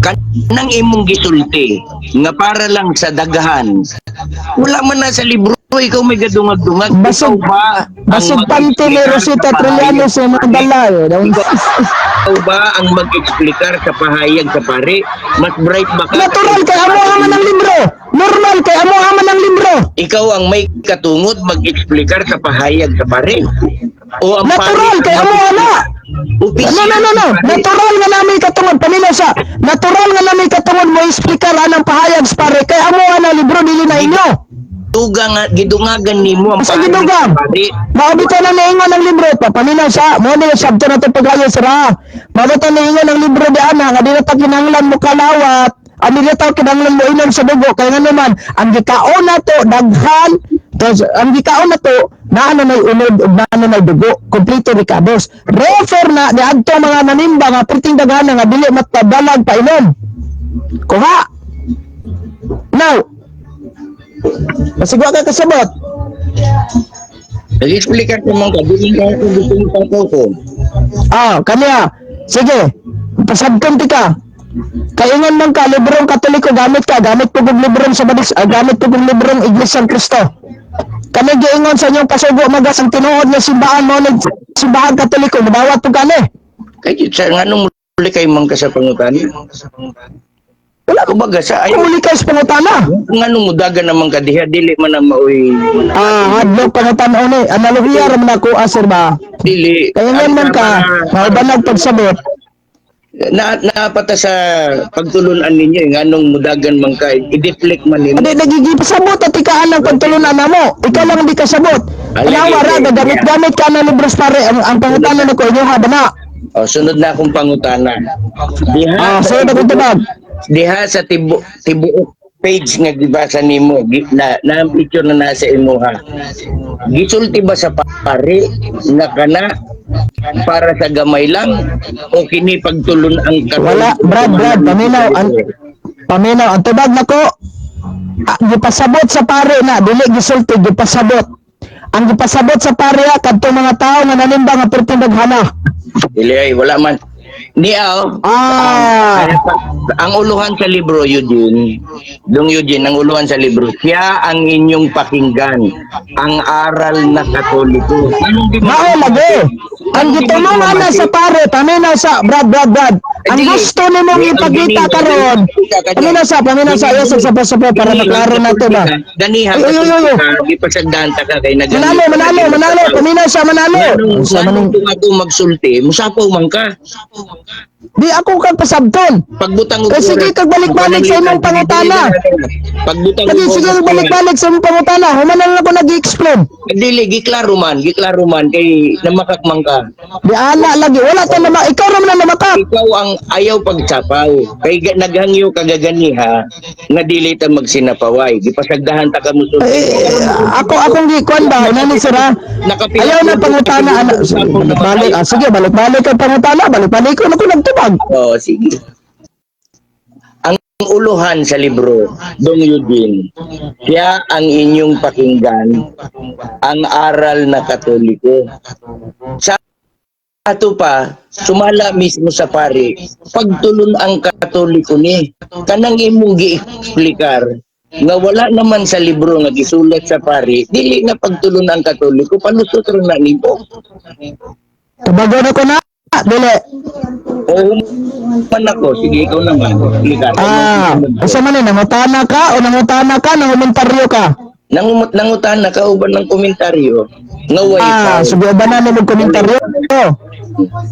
Kanang imong gisulti nga para lang sa daghan. Wala man na sa libro, ikaw may gadungag-dungag. Basog- Ikaw ba ang Basig pante ni mag-explicar Rosita sa Trillanes pahayag sa mga dala eh. Ikaw ba ang mag-explicar sa pahayag sa pare? Mas bright ba ka? Natural kay amo man ang libro. Normal kay amo man ang libro. Ikaw ang may katungod mag-explicar sa pahayag sa pare. O ang Natural pare kay ang amo ana. Opisyal No, no, no, no. sa pare. Natural nga namin katungod. Paminaw sa. Natural nga namin katungod mo explicar anang pahayag sa pare. Kay amo ana libro dili na inyo. Gidungagan nimo ang Sa pahayag gidugang. sa pare. Maabito na niingon ang libro pa. Paminaw sa. Mo ni sabto na to pag-ayo sira. Maabito na niingon ang libro di ana nga di na ta kinahanglan mo kalawat. Ang di na ta kinahanglan mo inom sa dugo. Kaya nga naman ang gikaon na to daghan. Tapos, ang gikaon na to naa na nay unod ug naa na nay dugo. Kompleto ricados. Refer na ni adto mga nanimba nga perting daghan nga dili matadalag pa inom. Kuha. Now, Masigwa ka kasabot. Nag-explicar ko man ka, dili ka ako gusto mo takaw ko. Ah, kaniya. Sige. Pasagton ti ka. Kaingon man ka librong Katoliko gamit ka, gamit po kog librong sa Badis, gamit po kog librong Iglesia ng Kristo. Kami giingon sa inyong pasugo magas ang tinuod nga simbahan mo ni simbahan Katoliko madawat po kani. Kay sa nganong muli kay man ka sa pangutana? Wala Kumbaga sa ayaw Kumuli ka sa pangutana. nganong mudagan naman ka diha dili man ang maoy Ah, hadlok pangutana ni. Analohiya ra man ako asir ba. dili. Kaingon man ka, maubanag pagsabot. Na napata sa pagtulunan ninyo eh, nganong mudagan man ka i-deflect man nimo. Hindi nagigipasabot at ikaw ang pagtulunan na mo. Ikaw lang hindi kasabot. Alawa ra, gamit-gamit ka na libros pare. Ang pangutana na ko, inyo ha, bana. O, sunod na akong pangutana. Diha Ah, sunod akong tubag. Diha sa tibuok page nga gibasa nimo na ang picture na nasa imuha. Gisulti ba sa pare nga kana para sa gamay lang o kini pagtulon ang Katoliko? Wala, Brad, Brad, paminaw, paminaw, ang tubag na ko, gipasabot sa pare na, dili gisulti, gipasabot. Ang gipasabot sa pare, kadto mga tao nga nanimba nga perting daghana. Dili ay wala man. Niaw, ang uluhan sa libro, Eugene, Dong Eugene, ang uluhan sa libro, siya ang inyong pakinggan, ang aral na Katoliko. Anong di mo- Mao lagi. Ang gitulungan na sa pare, paminaw sa Brad, Brad, Brad. Ang gusto nimong ipakita karon. Paminaw sa ayos sa sa para maklaro nato ba. Ganiha, Ay, ay, ay, ay. gipasagdan ta ka kay nag Manalo, manalo, manalo, paminaw sa manalo. Nganong Sa nganong manong tunga ko magsulti, musapaw man ka. Di ako kag pasabton. Pagbutang og Eh, sige, oras. kag balik-balik sa imong pangutana. Pagbutang Lagi og sige oras. balik-balik sa imong pangutana. Human na lang ako nag-explain. Dili giklaro man, giklaro man kay namakak man ka. Di ana lagi wala ta nama ikaw ra man na namakak. Ikaw ang ayaw pagsapaw. Kay naghangyo ka gaganiha nga dili ta magsinapaway. Gipasagdahan ta ka mo. Eh, ako akong gikuan ba inani sir ha? Nakapila- Ayaw na pangutana ana. Balik-balik. Ah, sige, balik-balik ang pangutana, balik-balik ko na ko nagtubag. Oh, sige. Ang uluhan sa libro, Dong Eugene, siya ang inyong pakinggan, ang aral na Katoliko. Sa ato pa, sumala mismo sa pari, pagtulon ang Katoliko ni, kanang imong gieksplikar, nga wala naman sa libro nga gisulat sa pari, dili na pagtulon ang Katoliko, palusot ra na nimo. Tubagon ako na. Dili. O man ako, sige ikaw naman, eksplikar. Ah, usa man ni nangutana ka o nangutana ka nangumentaryo ka? Nangutan na kauban ng komentaryo nga way Ah, foul. sige ba na nimo komentaryo?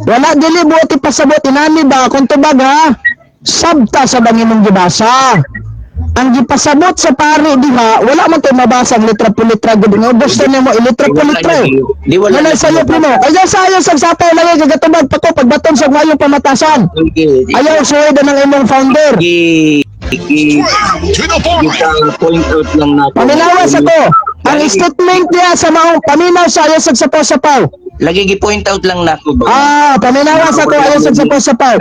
Wala dili buot ipasabot inani ba kung tubag ha? Sabta sa bang imong gibasa. Ang gipasabot sa pare diha, wala man tay mabasa ang letra po letra gud nga gusto nimo i-letra po letra. Di di wala Wala na sa'yo primo. Ayaw sa ayaw sa sapaw lagi kagatubag pa ko pagbaton sa mayong pamatasan. Sige, Ayaw suwed ng imong founder. gi gi To the point. point out lang natin. Paminawas ako. Ang statement niya sa maong paminaw sa ayaw sa sapaw sapaw. Lagi gi point out lang nako ba. Ah, paminawas ako ayaw sa sapaw sapaw.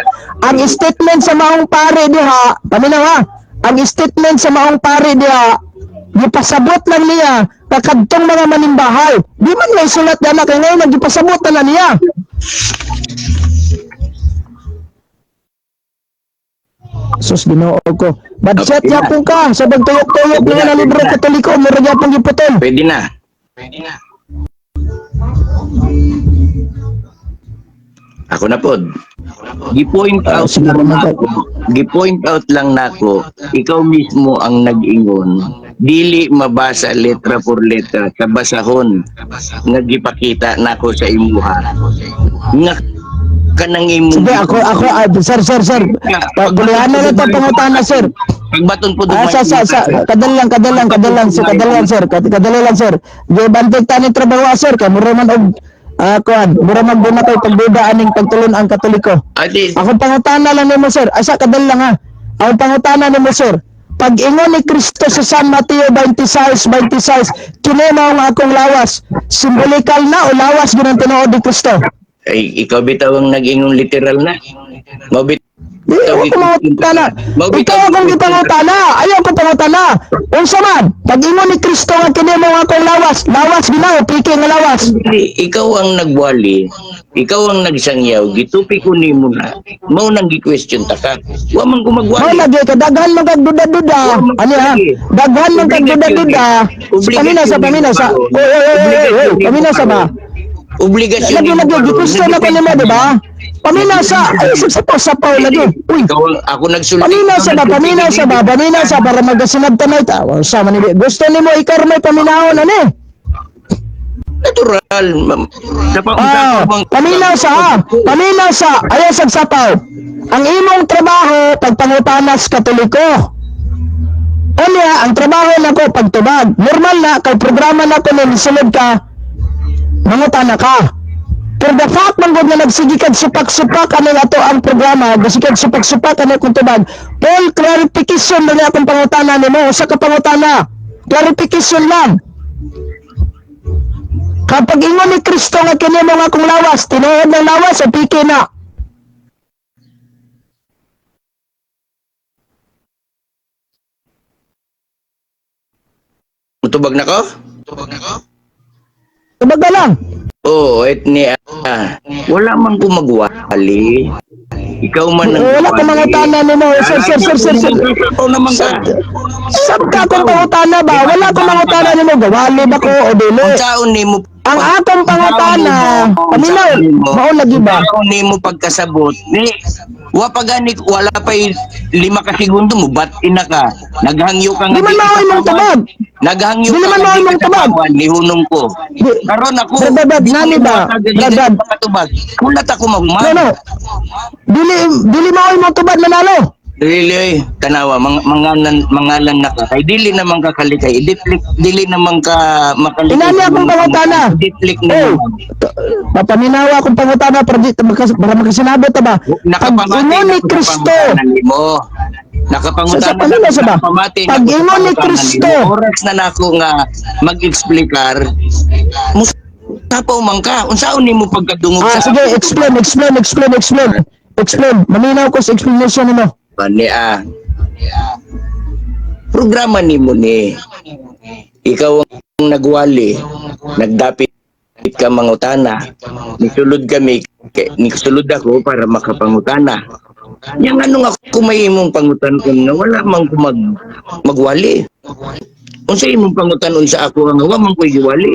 Ang statement sa maong pare diha, paminaw ha. Ang statement sa maong pare diha, gipasabot lang niya kakadtong mga manimbahay. Di man may sulat na kay ngayon nagipasabot na lang niya. Sus, Ginoo ko. Budget yapon ka sa pagtuyok-tuyok nga na libro Katoliko, mura yapon giputol. Pwede na. Pwede na. Ako na pod. Gi-point Ah, out sige, lang naman. nako. Gi-point out lang nako. Ikaw mismo ang nag-ingon. Dili mabasa letra por letra sa basahon nga gipakita nako sa imuha. Nga kanang imong Sige, ako, ah, sir, sir, sir. Pagulihan na lang ito, pangutana, sir. Pagbaton po Ah, sa, kadal lang, kadal lang, kadal lang, sir, kadal lang, sir, kadal lang, sir. Di bantik ta ni trabaho, ah, sir, kay mura man og, ah, kuan, mura man guna kay pagduda aning pagtulon ang Katoliko. Ati, Akong pangutana lang nimo, sir. Asa kadal lang ha. Akong pangutana nimo, sir. Pag ingon ni Kristo sa San Mateo 26:26, kini mao ang akong lawas. Simbolikal na o lawas gyud ang tinuod ni Kristo? Ay, ikaw bitaw ang nag-ingon literal na. Mao Di, ako ko mangutana. Ikaw akong gipangutana. Ayaw ko pangutana. Unsa man, pag ingon ni Kristo nga kini mo nga akong lawas, lawas ginaw, piki nga lawas. Hindi, ikaw ang nagwali, ikaw ang nagsangyaw, gitupi ko nimo na. Mao nang gi-question ta ka. Wa man Mao gumagwali. lagi ka daghan man kag duda-duda. Ano ha? Daghan man kag duda-duda. Paminaw sa. Oy, oy, oy, oy, oy, paminaw sa ba? Obligasyon Lagi nimo lagi karon. gi-question ako nimo, di ba? Paminaw sa ay sa sa pa lagi. Uy, Ikaw ang ako nagsulti. paminaw sa ba? Paminaw sa ba? Paminaw sa para magasinabtanay ta. Sa man ni gusto nimo ikaw may paminawon ani. Natural, ma'am. Sa pa Ah, paminaw sa ha. Paminaw sa ayaw sa sapaw. Ang imong trabaho pagpangutanas Katoliko. Unya, ang trabaho nako pagtubag. Normal na kay programa nako ni sulod ka mangutana ka. Pero the fact man gud nga nagsige kag supak-supak ani ato ang programa, gusto kag supak-supak ani akong tubag. Full clarification na niya akong pangutana nimo, usa ka pangutana. Clarification lang. Kapag ingon ni Kristo nga kini mo nga akong lawas, tinuod ng lawas o piki na. Mutubag na ko? Tubag na lang. Oo, et ni ah, wala man gumagwali. Ikaw man ang Wala ko mangutana nimo, sir, sir, sir, sir, sir. Ikaw naman ka. Sab ka akong pangutana ba? Wala akong mangutana nimo, gawali ba ko o dili? Unsaon nimo Ang akong pangutana, paminaw, mao lagi ba? Unsaon nimo pagkasabot? Ni wa pa gani wala pa 5 ka segundo mo bat ina ka. Naghangyo ka Di man mao imong tubag. Naghangyo Dili ka man nga mao di imong ka tubag. katawan, nihunong ko. Di- Karon ako, Brad, Brad, di ko nani ba? matagal, di Brad, ka Brad. makatubag. Kulat ako mahuman. No, no. Dili dili mao imong tubag, Manalo. Dili, tanawa, mangalan, mangalan na ka. Kay dili naman ka kalikay. Idiplik, dili naman ka makalikay. Inani akong pangutana. Idiplik na Oh, naman. Papaminawa akong pangutana para di para makasinabot ta ba? Pag Nakapamati ingon ni na ako sa Kristo, pangutana nimo. Nakapangutana Sa panula sa ba? Nakapamati na Pag ako sa ingon ni pangutana Kristo. nimo. Oras na nako nga mag-explicar. Musapaw man ka. Unsaon nimo pagkadungog Ah, sa sige, explain, explain, explain, explain. Explain. Maminaw ko sa explanation nimo. Bani ah. Programa nimo ni. Ikaw ang nagwali, nagdapit ka mangutana. Nisulod kami, nisulod ako para makapangutana. Yang ano nga ako may imong pangutan-on nga wala man ko magwali. Unsa imong pangutan-on sa ako nga wa man ko giwali.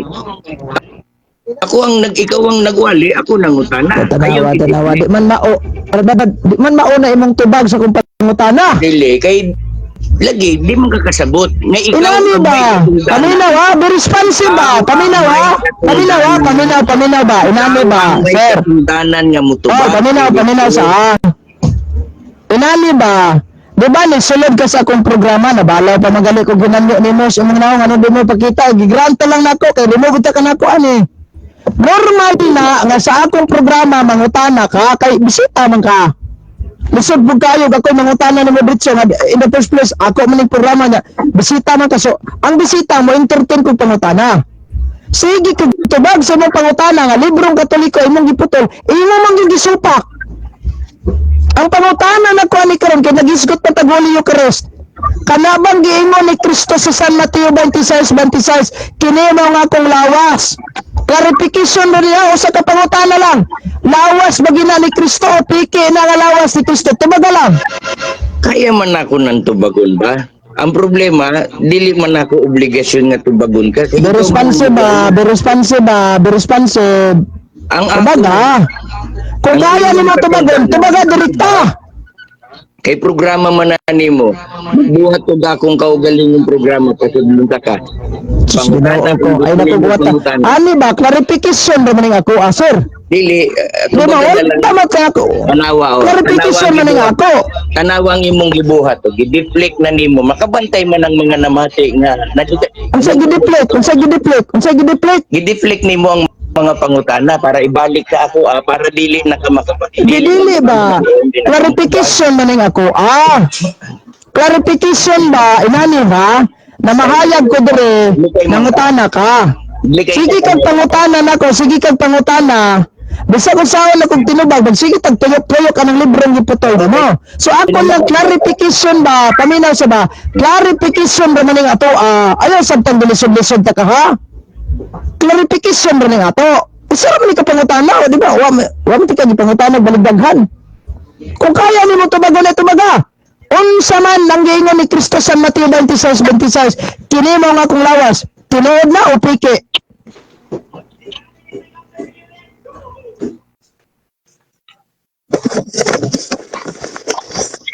Ako ang nag ikaw ang nagwali, ako nangutana. Tanawa, tanawa. Di man mao, para di man mao na imong tubag sa kong pangutana. Dili kay lagi di man ka kasabot nga ikaw Inani ang ba? may katungdanan. Paminaw ha? Be responsive ba? Paminaw ha? Paminaw ha? Paminaw, paminaw ba? Inani ba? Ang may Sir. katungdanan nga mutubag. Oh, paminaw, paminaw sa ha. Inani ba? Di ba nisulod ka sa akong programa, nabalaw pa magali ko ginanyo nimo sa imong naong ano di mo pakita, gigranta lang nako kay di mo kita ka nako ani. Normal na nga sa akong programa mangutana ka kay bisita man ka. Lisod pud kayo ako mangutana nimo diretso nga in the first place ako man ning programa niya. Bisita man ka, so ang bisita mo entertain kog pangutana. Sige kag tubag sa imong pangutana nga librong Katoliko imong giputol, imo man gyud gisupak. Ang pangutana na ko ani karon kay nagisgot pa tag Holy Eucharist. Kanabang giingon ni Kristo sa San Mateo 26:26, kini mao nga akong lawas. Clarification na niya usa ka pangutana lang. Lawas ba gina ni Kristo o piki na nga lawas ni Kristo? Tubaga lang. Kaya man ako ng tubagon ba? Ang problema, dili man ako obligasyon nga tubagon ka. Kay Be ikaw man responsive ba? Be responsive ba? Be responsive. Ang ako, Tubaga. Kung kaya nimo tubagon, tubaga direkta. Kay programa man na nimo, buhat og akong kaugalingong programa pasudlon ta ka. Sus, Ginoo ko. Ay naku, guwata. Pangutana. Ani ba clarification ra man ning ako, ah, sir? Dili, Di ba? tubaga Wala na lang. tama ka ako. Tanawa o. Clarification man ning ako. Tanawa ang imong gibuhat o gideflect na nimo makabantay man ang mga namati nga Unsa gideflect? Unsa gideflect? Unsa gideflect? gideflect nimo ang mga pangutana para ibalik ka ako ah, para dili na ka makapag Gidili ba? Clarification man ning ako. Ah. Clarification ba inani ba na mahayag ko dire nangutana ka. Sige kag pangutana nako, sige kag pangutana. Bisag unsaon na kog tinubag, magsige tag tuyok-tuyok anang librong giputol mo. So ako lang clarification ba, paminaw sa ba? Clarification ra man ning ato ah. Ayaw sabtang bilisod-lisod ta ka ha. Clarification ra ning ato. Isa ra man ni ka pangutana, o, di ba? Wa man ti ka gipangutana baligdaghan. Kung kaya nimo tubagon na tubaga. Unsa man ang giingon ni Kristo sa Mateo 26:26, kini mao nga akong lawas, tinuod na o piki?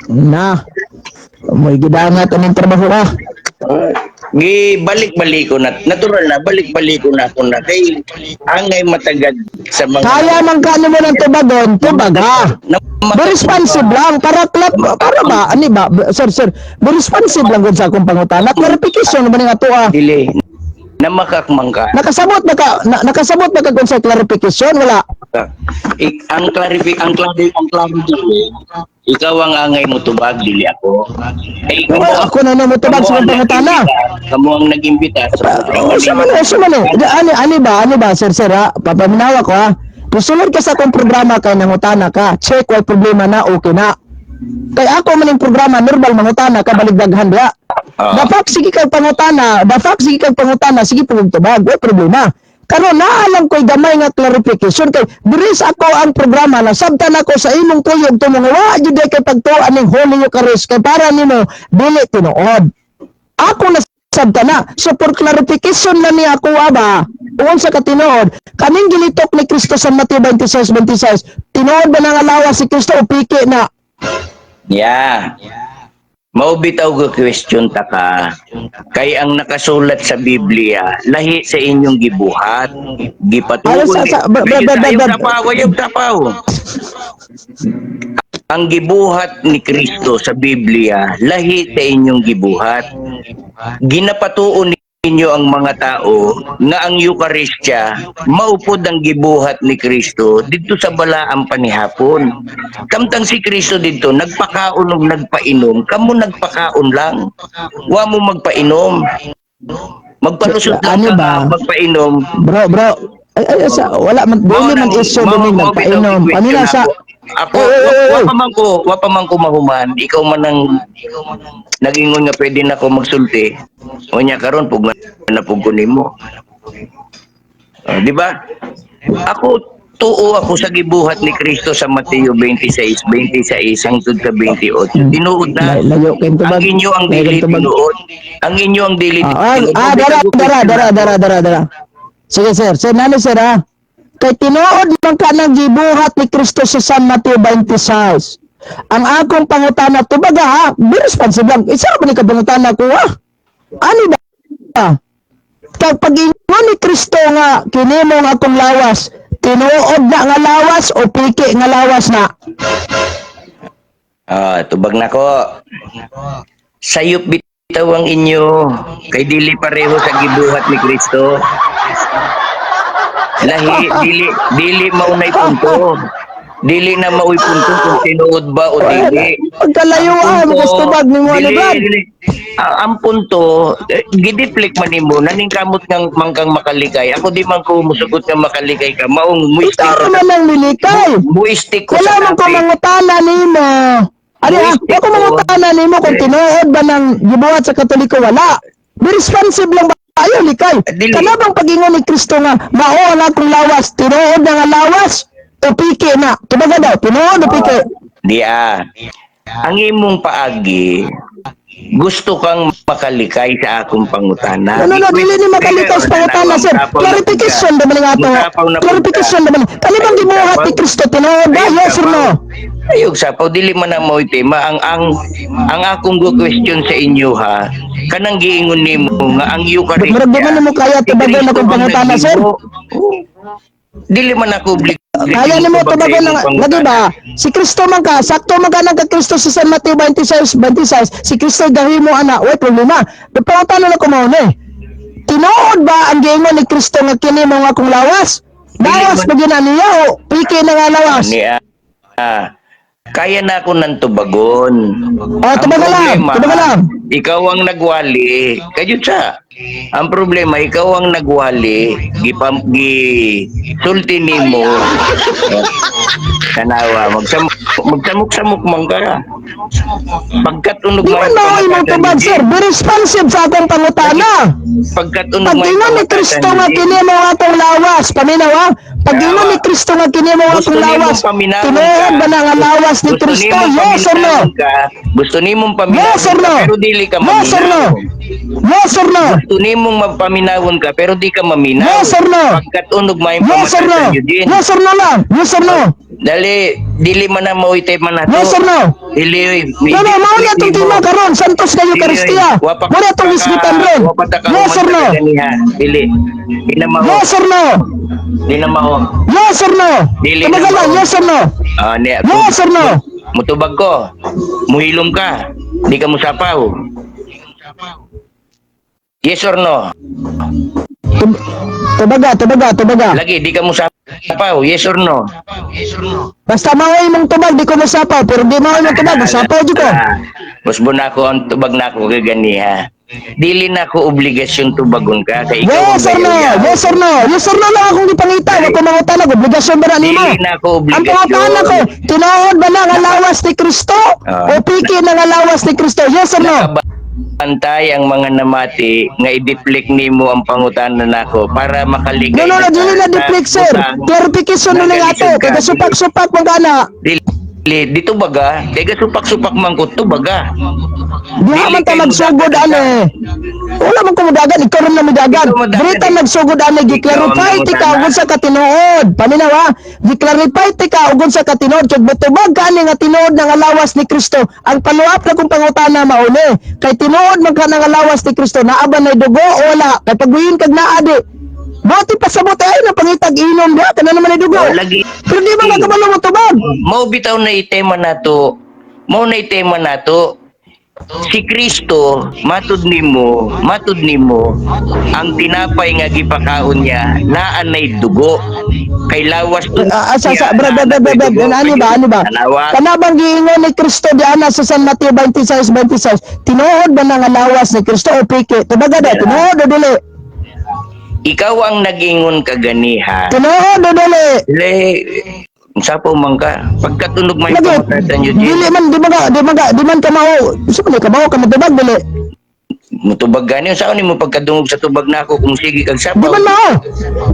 Na. Mo'y gidangat aning trabaho ah. Gi balik-balik ko na natural na balik-balik ko na ako na kay angay matagad sa mga Kaya man ka nimo ng tubagon, tubaga. na, Be responsive lang para clap para ba ani ba sir sir be responsive lang gud sa akong pangutana. Clarification ba ning ato ah. Dili na makakmang ka. Nakasabot ba ka na, nakasabot ba ka kung sa clarification wala? Ang clarify ang clarity ikaw ang angay mo tubag dili ako. Eh, Wala, ako na mo tubag sa kamo akong ang pangutana. nag-imbita. Kamo ang nag-imbita sa programa Oh, sa nimo. man, sa man. Ani ani ba ani ba sir sir ha? Papaminawa ko ha. Musulod ka sa akong programa kay nangutana ka. Check why problema na okay na. Kay ako man ning programa normal mangutana ka baligdaghan diha. Ah. The fact sige kag pangutana, the fact sige kag pangutana, sige pugong tubag, way problema. Karon naalam ko'y gamay nga clarification kay diri sa ako ang programa na sabtan ako sa imong tuyog tumo nga wa jud kay pagtuo aning Holy Eucharist kay para nimo dili tinuod. Ako na sabta na. So for clarification na niya ako aba, uon sa katinuod, kaning gilitok ni Kristo sa Mateo 26:26, tinuod ba nang alawa si Kristo o piki na? Yeah. Mao bitaw ko question ta ka kay ang nakasulat sa Biblia lahi sa inyong gibuhat, gipatuon Ayo Ayaw sapaw, ayaw sapaw. Ang gibuhat ni Kristo sa Biblia lahi sa inyong gibuhat. Ginapatuon ninyo ang mga tao nga ang Eucharistia maupod ang gibuhat ni Kristo didto sa Balaang Panihapon. Kamtang si Kristo didto nagpakaon og nagpainom, kamo nagpakaon lang. Wa mo magpainom. Magpalusot lang Ano ka ba? Magpainom. Bro, bro. Ay, ay, sa, wala man, dili man issue Mao din mao bitaw nagpainom. gi-question Pamina sa ako. Ako, Oy, oy, oy, wa oy. pa man ko, wa pa man ko mahuman. Ikaw man ang nagingon nga pwede na ako magsulti. O nya karon pug na pug ko nimo. Oh, di ba? Ako tuo ako sa gibuhat ni Kristo sa Mateo 26:26 hangtod sa 28. Tinuod na. Layo kay tubag. Ang inyo ang Layo dili kay tubag. tinuod. Ang inyo ang dili Ah, ah, tinuod. ah, dara, dara, dara, dara, dara, dara. Sige, sir. Sir, nani, sir, ha? Kay tinuod man ka ng gibuhat ni Kristo sa San Mateo 26. Ang akong pangutana, tubaga ha, be responsible lang. Isa ba ni ka pangutana ko ha? Ano ba? Kag pag-ingon ni Kristo nga kini mo nga akong lawas, tinuod na nga lawas o piki nga lawas na? Ah, tubag na ko. Sayop bitaw ang inyo kay dili pareho sa gibuhat ni Kristo. Lahi dili dili maunay punto. Dili na maoy punto kung tinuod ba o dili. Pagkalayuan, Ang punto, mas tubag ni mo ni dili, Brad. dili. Ah, ang punto, eh, gideflect man nimo naning kamot ngang mangkang makalikay. Ako di man ko musugot nga makalikay ka. Maong muistik Ikaw ko man ang nilikay. muistik ko Wala sa man ko topic. mangutana nimo. Ano ha? Muistik Wala ko ko. mangutana nimo kung tinuod ba ng gibuhat sa Katoliko, wala. Be responsible lang ba ayo likay. Dili. Kana bang pag-ingon ni Kristo nga mao ang akong lawas, tinuod na nga lawas o piki na? Tubaga daw, tinuod o piki? Di ah. Ang imong paagi, gusto kang makalikay sa akong pangutana. No, no, no, dili ni makalikay sa pangutana, sir. Clarification naman nga ato. Clarification naman. Kani bang gibuhat ni Kristo, tinuod ba? Yes or no? Ayog sapaw, dili man na mo'y tema. Ang akong go question sa inyo ha, kanang giingon nimo nga ang Eucharistia. Murag di man nimo kaya si tubagon Kristo akong ang pangutana, sir. naghimo. Dili man ako obligado. Kaya nimo tubagon ng lagi ba? Si Kristo man ka, sakto man ka nang ka Kristo sa San Mateo 26, 26, si Kristo gahimo ana, way problema. Pero pangutana na ko mao ni. Tinuod ba ang giingon ni Kristo nga kini mo nga akong lawas? Lawas ba gyud na niya o piki na nga lawas? Ni ah, kaya na ako ng tubagon. Oh, Ang tubaga lang, problema, tubaga lang. ikaw ang nagwali. Kayut sa. Ang problema, ikaw ang nagwali. Gipam, gi, sulti nimo. Kanawa, magsamok-samok man ka. Pagkat unog Di man mao imong tubag, sir. Be responsive sa akong pangutana. Pagkat unog Pag ingon ni Kristo nga kini mo nga akong lawas, paminaw ha? Pag ingon ni Kristo nga kini mo nga Gusto akong nimong lawas, paminawon tinuod ka. ba na nga lawas ni Gusto Kristo? nimong Yes or no? paminawon ka. Gusto nimong paminawon Yes or ka, no? pero dili ka Yes or no? maminaw. Yes or no? Gusto nimong mapaminawon ka pero di ka maminaw. Yes or no? Pagkat unog may Yes or no? pamatasan Eugene. Yes or no lang? Yes or no? Dali, dili man na mo tema na to. Yes or no? Dili oy. No, no, mao na itong tema karon, Santos na Eucharistia. Mao na itong hisgutan ron. Yes or no? Dili. Di na mao. Yes or no? Di na mao. Yes or no? Dili Tumagal na lang, mao. yes or no? Ah, ni, Yes or no? Mutubag ko. Muhilom ka. Di ka musapaw. Yes or no? Tubaga, tubaga, tubaga. Lagi, di ka musapaw. Yes or no? Basta mao imong tubag, di ko masapaw. Pero di mao imong tubag, masapaw di ko. Ah, Busbo na ako ang tubag na ako kay ganiha. Dili na ako obligasyon tubagon ka kay ikaw Yes ang or no? bayaw-yaw. Yes or no? Yes or no lang akong gipangita. Wa ko mangutana, obligasyon ba na nimo? Dili na ako Ang obligasyon. pangutana ko, tinuod ba na nga lawas ni Kristo? Ah. O piki na nga lawas ni Kristo? Yes or no? Nakabantay ang mga namati nga i-deflect nimo ang pangutana nako para makaligay No, no, no, ka dili na sa deflect, sir. butang Clarification na lang ato. nagalisod ka. Kaya supak-supak man kana. Dili Dito baga, kay gasupak-supak man ko to baga. Diha man Dili ta kay magsugod mudagan. ani. Wala man ko mudagan, ikaw rin na mudagan. Ikaw mudagan Diri ta eh. magsugod ani, gi-clarify Ikaw ang ti ka nangutana. ug sa katinuod. Paminaw ha, gi-clarify ti ka ug sa katinuod kay motubag ka ani nga tinuod nga lawas ni Kristo. Ang follow-up na kong pangutana mauni. Kay tinuod man ka nga lawas ni Kristo, naa ba nay dugo o wala? Kay pagbuhin kag naa di. Buti pasabot ay na pangitag inom diha kana naman ay dugo. Oh, lagi. Pero di ba ka kabalo mo tubag? Mao bitaw na itema nato. Mao na itema nato. Si Kristo, matud nimo, ang tinapay nga gipakaon niya naa nay dugo. Kay lawas to. Ah, ah, sa brad, brad, brad, brad, brad, ano ba, ano ba? Tanawa. Kana bang giingon ni Kristo diana sa San Mateo 26:26, tinuod ba nga lawas ni Kristo o piki? Tubaga da, tinuod o dili? Ikaw ang nag-ingon kaganiha. Tinuod o dili? Le, unsa pa man ka? Pagkatunog may Lagi, pamatasan, Eugene. dili man, di man ka, di man ka, di man ka mao. Gusto mo ka mao ka matubag, dili. Mutubag gani unsa ni mo pagkadungog sa tubag nako kung sige kag Di sapaw. man mao.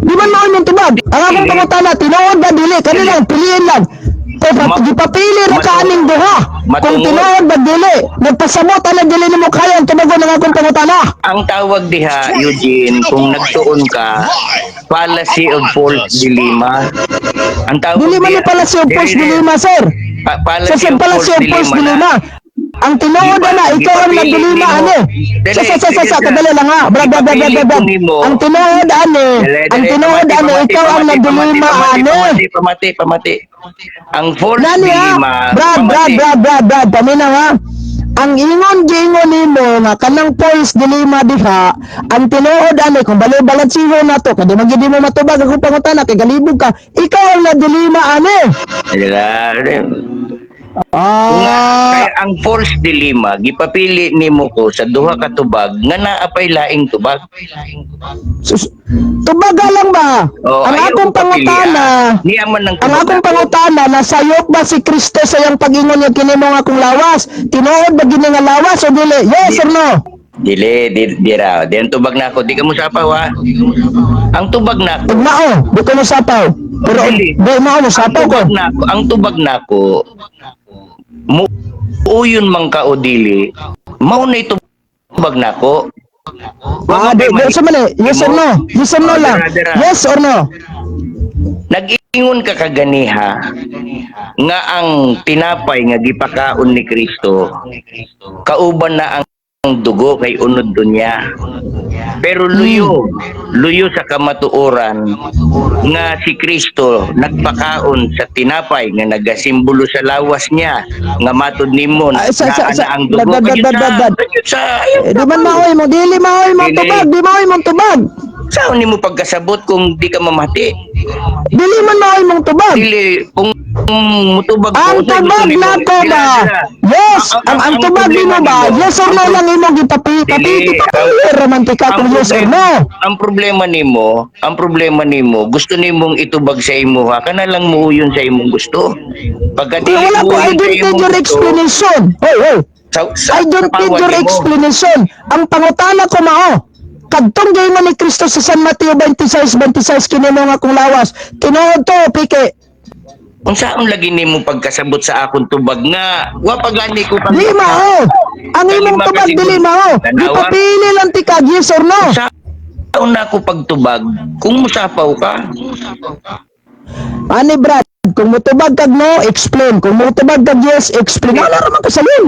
Di man mao imong tubag. Ang akong Dili. pangutana, tinuod ba dili? Kani lang, piliin lang. Pero gipapili ra ka aning duha. Kung tinuod ba dili, nagpasamot ana dili nimo kaya ang tubagon ang akong pangutana. Ang tawag diha, Eugene, kung nagtuon ka, fallacy of false dilemma. Ang tawag Dili man ni diha- pala si false Dili, dilema, sir. Fallacy Sa sa of pala false si false dilemma dilema. na. Ang tinuod na ikaw ang Gipapili nagdilima nimo. ani. Dili, Sa sige, kadali lang ha. Brad, brad, brad, Gipapili brad, brad. ko nimo. Ang tinuod ani, Dili, ang dili, tinuod pamati, ani pamati, ikaw ang pamati, nagdilima pamati, ani. pamati, pamati, pamati. Ang false Nani ha? dilemma, Brad, brad, pamati. brad, brad, brad, paminaw ha. Ang ingon giingon nimo nga kanang false dilema diha, ang tinuod ani kung balo balansiho na to, kay di man gyud mo matubag akong pangutana kay galibog ka, ikaw ang nadilima ani. Dili, dili. Ah, Kaya ang false dilemma, gipapili nimo ko sa duha ka tubag nga naa pay laing tubag. Sus, tubaga lang ba? Oh, Ang ayaw akong ko papilian. pangutana, Niya man ng ang tubag akong nako. pangutana, nasayop ba si Kristo sa iyang pag-ingon nga kini mo nga akong lawas? Tinuod ba gini nga lawas o dili? Yes or no? Dili, di, di raw. Di ang tubag nako, di ka mo sapaw ha. Ang tubag nako, Ug mao, di ko mosapaw. Pero Dili. di mao ang mosapaw ko. tubag nako, ang tubag nako, mo uyon man ka o dili, mao na tubag nako. Ah, di sa man eh. Yes or no? Yes or no Oh, lang. dira, dira. Yes or no? Nag-ingon ka kaganiha nga ang tinapay nga gipakaon ni Kristo kauban na ang dugo kay unod dunya. Pero luyo, luyo sa kamatuoran nga si Kristo nagpakaon sa tinapay nga nagasimbolo sa lawas niya nga matud nimo Ay, na ang dugo. dad, dad, Kayod dad, dad, dad. kayod sa ayaw Eh, di man maoy mo, dili maoy mo Dili. tubag, di maoy mong tubag. Saan nimo pagkasabot kung di ka mamati? Dili man maoy mong tubag. Dili kung mutubag ko, Ang unsay gusto tubag nimo? nako Dila, ba? dila. Yes, ang tubag nimo problema ba? nimo, Yes or no lang imong gipapi papi Dili, gipapi romantika ang kung yes or problema- no. Ang problema nimo, gusto nimong itubag sa imuha, kana lang muuyon sa imong gusto. Pagka Di dili wala ko, I muuyon sa don't need imong your gusto, explanation. Hoy, hoy. sa I don't need pawad your nimo. explanation. Ang pangutana ko mao. Kadtong gayon ni Kristo sa San Mateo 26:26 kini mo nga akong lawas. Tinuod to, piki. Unsaon lagi nimo pagkasabot sa akong tubag nga wa pa gani ko Di mao. Ang imong Kalima tubag ka dili siguro. mao. Tanawa. Gipapili lang ti ka yes or no. Unsaon na ako pagtubag kung musapaw ka? Ani Brad, kung mutubag kag no, explain. Kung mutubag kag yes, explain. Wala ra man kasalin.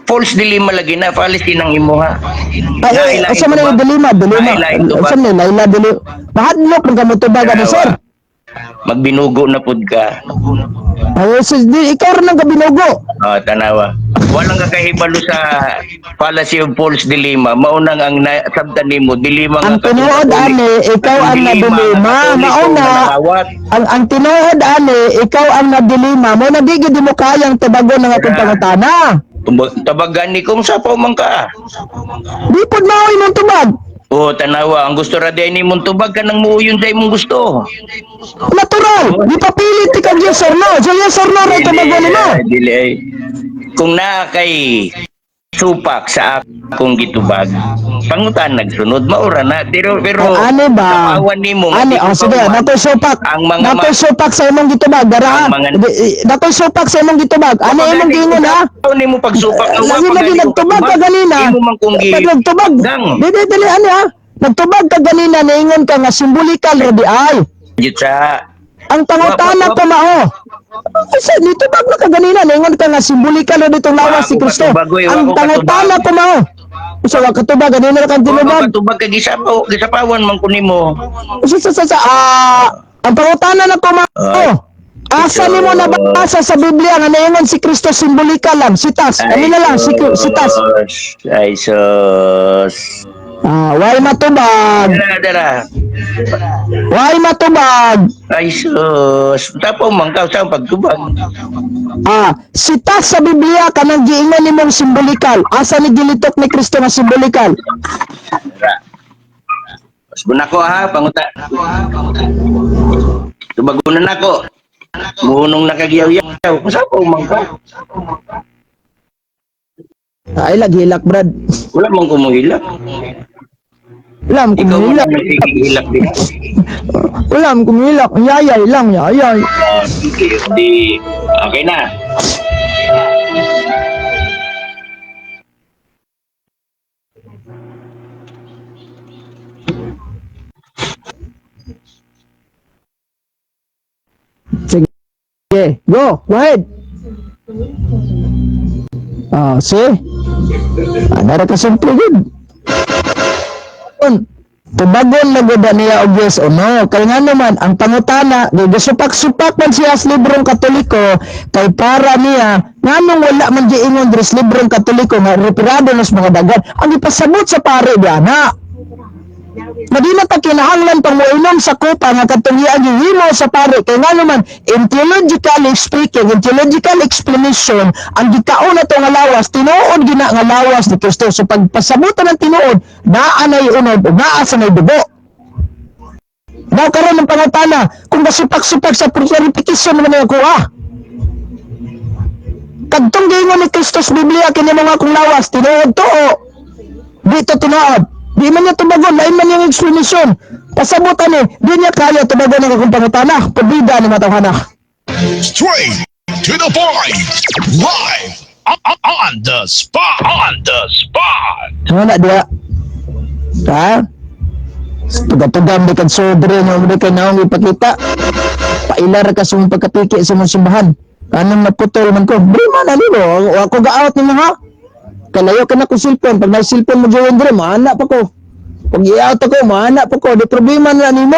False dilema lagi na fallacy ng imuha. Ay, ay, asa man ang dilema, dilema. Nailaing tubag. Asa man laila dilema. Mahadlok man ka mutubag ani sir. Magbinugo na pud ka. Ay, sis, di, ikaw rin ang kabinugo. Ah, tanawa. Walang kakahibalo sa fallacy of false dilemma. Maunang ang sabtan nimo dilema Ang nga tinuod katolik. ani, ikaw ang dilema nga nadilima. katoliko Mauna, nga nangawat. ang tinuod ani, ikaw ang nadilima. Mo na di gid mo kayang tubagon ang akong Yeah. pangutana. Tabagan ni kung sapaw man ka. Di pod maoy mong tubag. Oh, tanawa, ang gusto ra di ni mong tubag ka nang muuyon sa imong gusto. Natural, di papilit ti kag yes or no. So yes or no ra tubagon nimo. Dili, dili ay. Kung naa kay supak sa akong gitubag, Pangutan nagsunod maura na pero pero Ay, ani ba? Tapawan nimo nga Ani, di ko oh, sige, pauman. nakoy supak. Ang mga Nakoy supak sa imong gitubag, dara. Ang mga- Nakoy supak sa imong gitubag. Ani imong giingon ha? Ikaw nimo pagsupak nga Lagi lagi nagtubag ka ganina. Imo man kung gi Pag nagtubag. Gang. Di di dili ani ha? Nagtubag ka ganina, niingon ka nga symbolical ra di ay. Jud sa Ang pangutana ko mao. Ay, sa nitubag na ka ganina, niingon ka nga symbolical ra ditong lawas si Wa ako Kristo. katubag, oy, wa Ang ako pangutana katubag. ko mao. Usa wa katubag ganina ra kang Wa tinubag. katubag kay gisapaw gisapawan man ko nimo. Sa ang pangutana na ko mao. Ay. Asa nimo nabasa sa Biblia nga niingon si Kristo simbolika lang, sitas. Kami na lang si sitas. Ay sus. Ah, why matubag? Dara dara. Why matubag? Ay sus. Tapo man ka sa pagtubag. Ah, sitas sa Biblia kanang giingon nimong simbolikal. Asa ni gilitok ni Kristo nga simbolikal? Dara. Pasbon ako ha, panguta. Tubagunan nako. Muhunong nakagiyaw-yaw. Kusapaw man ka. Ay lagi hilak, Brad. Wala man kumuhilak. Wala man Ikaw man kumihilak. ang nagigihilak din. Wala man kumihilak. Yayay lang, yayay. Ah, sige, di. Okay na. Sige, go. Go ahead. Ah, see? Ah, nara ka simple gud. Tubagon na gud niya og yes o no. Kay nga naman ang pangutana, di supak-supak man siya sa librong Katoliko kay para niya nganong wala man giingon diri sa librong Katoliko nga referado nos mga dagan. Ang ipasabot sa pare diana. Madina ta kinahanglan pang moinom sa kopa nga katong gihimo sa pare kay nga naman in theologically speaking, in theological explanation, ang gikaon na to nga lawas tinuod gina nga lawas ni Kristo. So pagpasabutan ng tinuod, naa nay unod ug naa sa nay dugo. Now karon ang pangutana, kung masupak-supak sa clarification naman ang kuha. Kadtong giingon ni Kristo sa Biblia kini mga akong lawas tinuod to o di to tinuod. Di man niya tubagon, lain man yung explanation. Pasabot ani, di niya kaya tubagon ang akong pangutana. Pabida ni matawhana. Straight to the point. Live on the spot. On the spot. Ano na diya? Ha? Tugatugam di kag sobre mo di kay naong ipakita. Pailar ka sa mong pagkapiki sa mong simbahan. Anong naputol man ko? Bri man ani mo. Ako ga-out nimo ha. Kalayo ka na kong cellphone. Pag na cellphone mo join dre, maana pa ko. Pag i-out ako, maana pa ko. Di problema na nimo.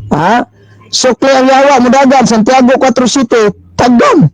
Ha? Sukli ang yawa mo dagan Santiago 4 City, tagam.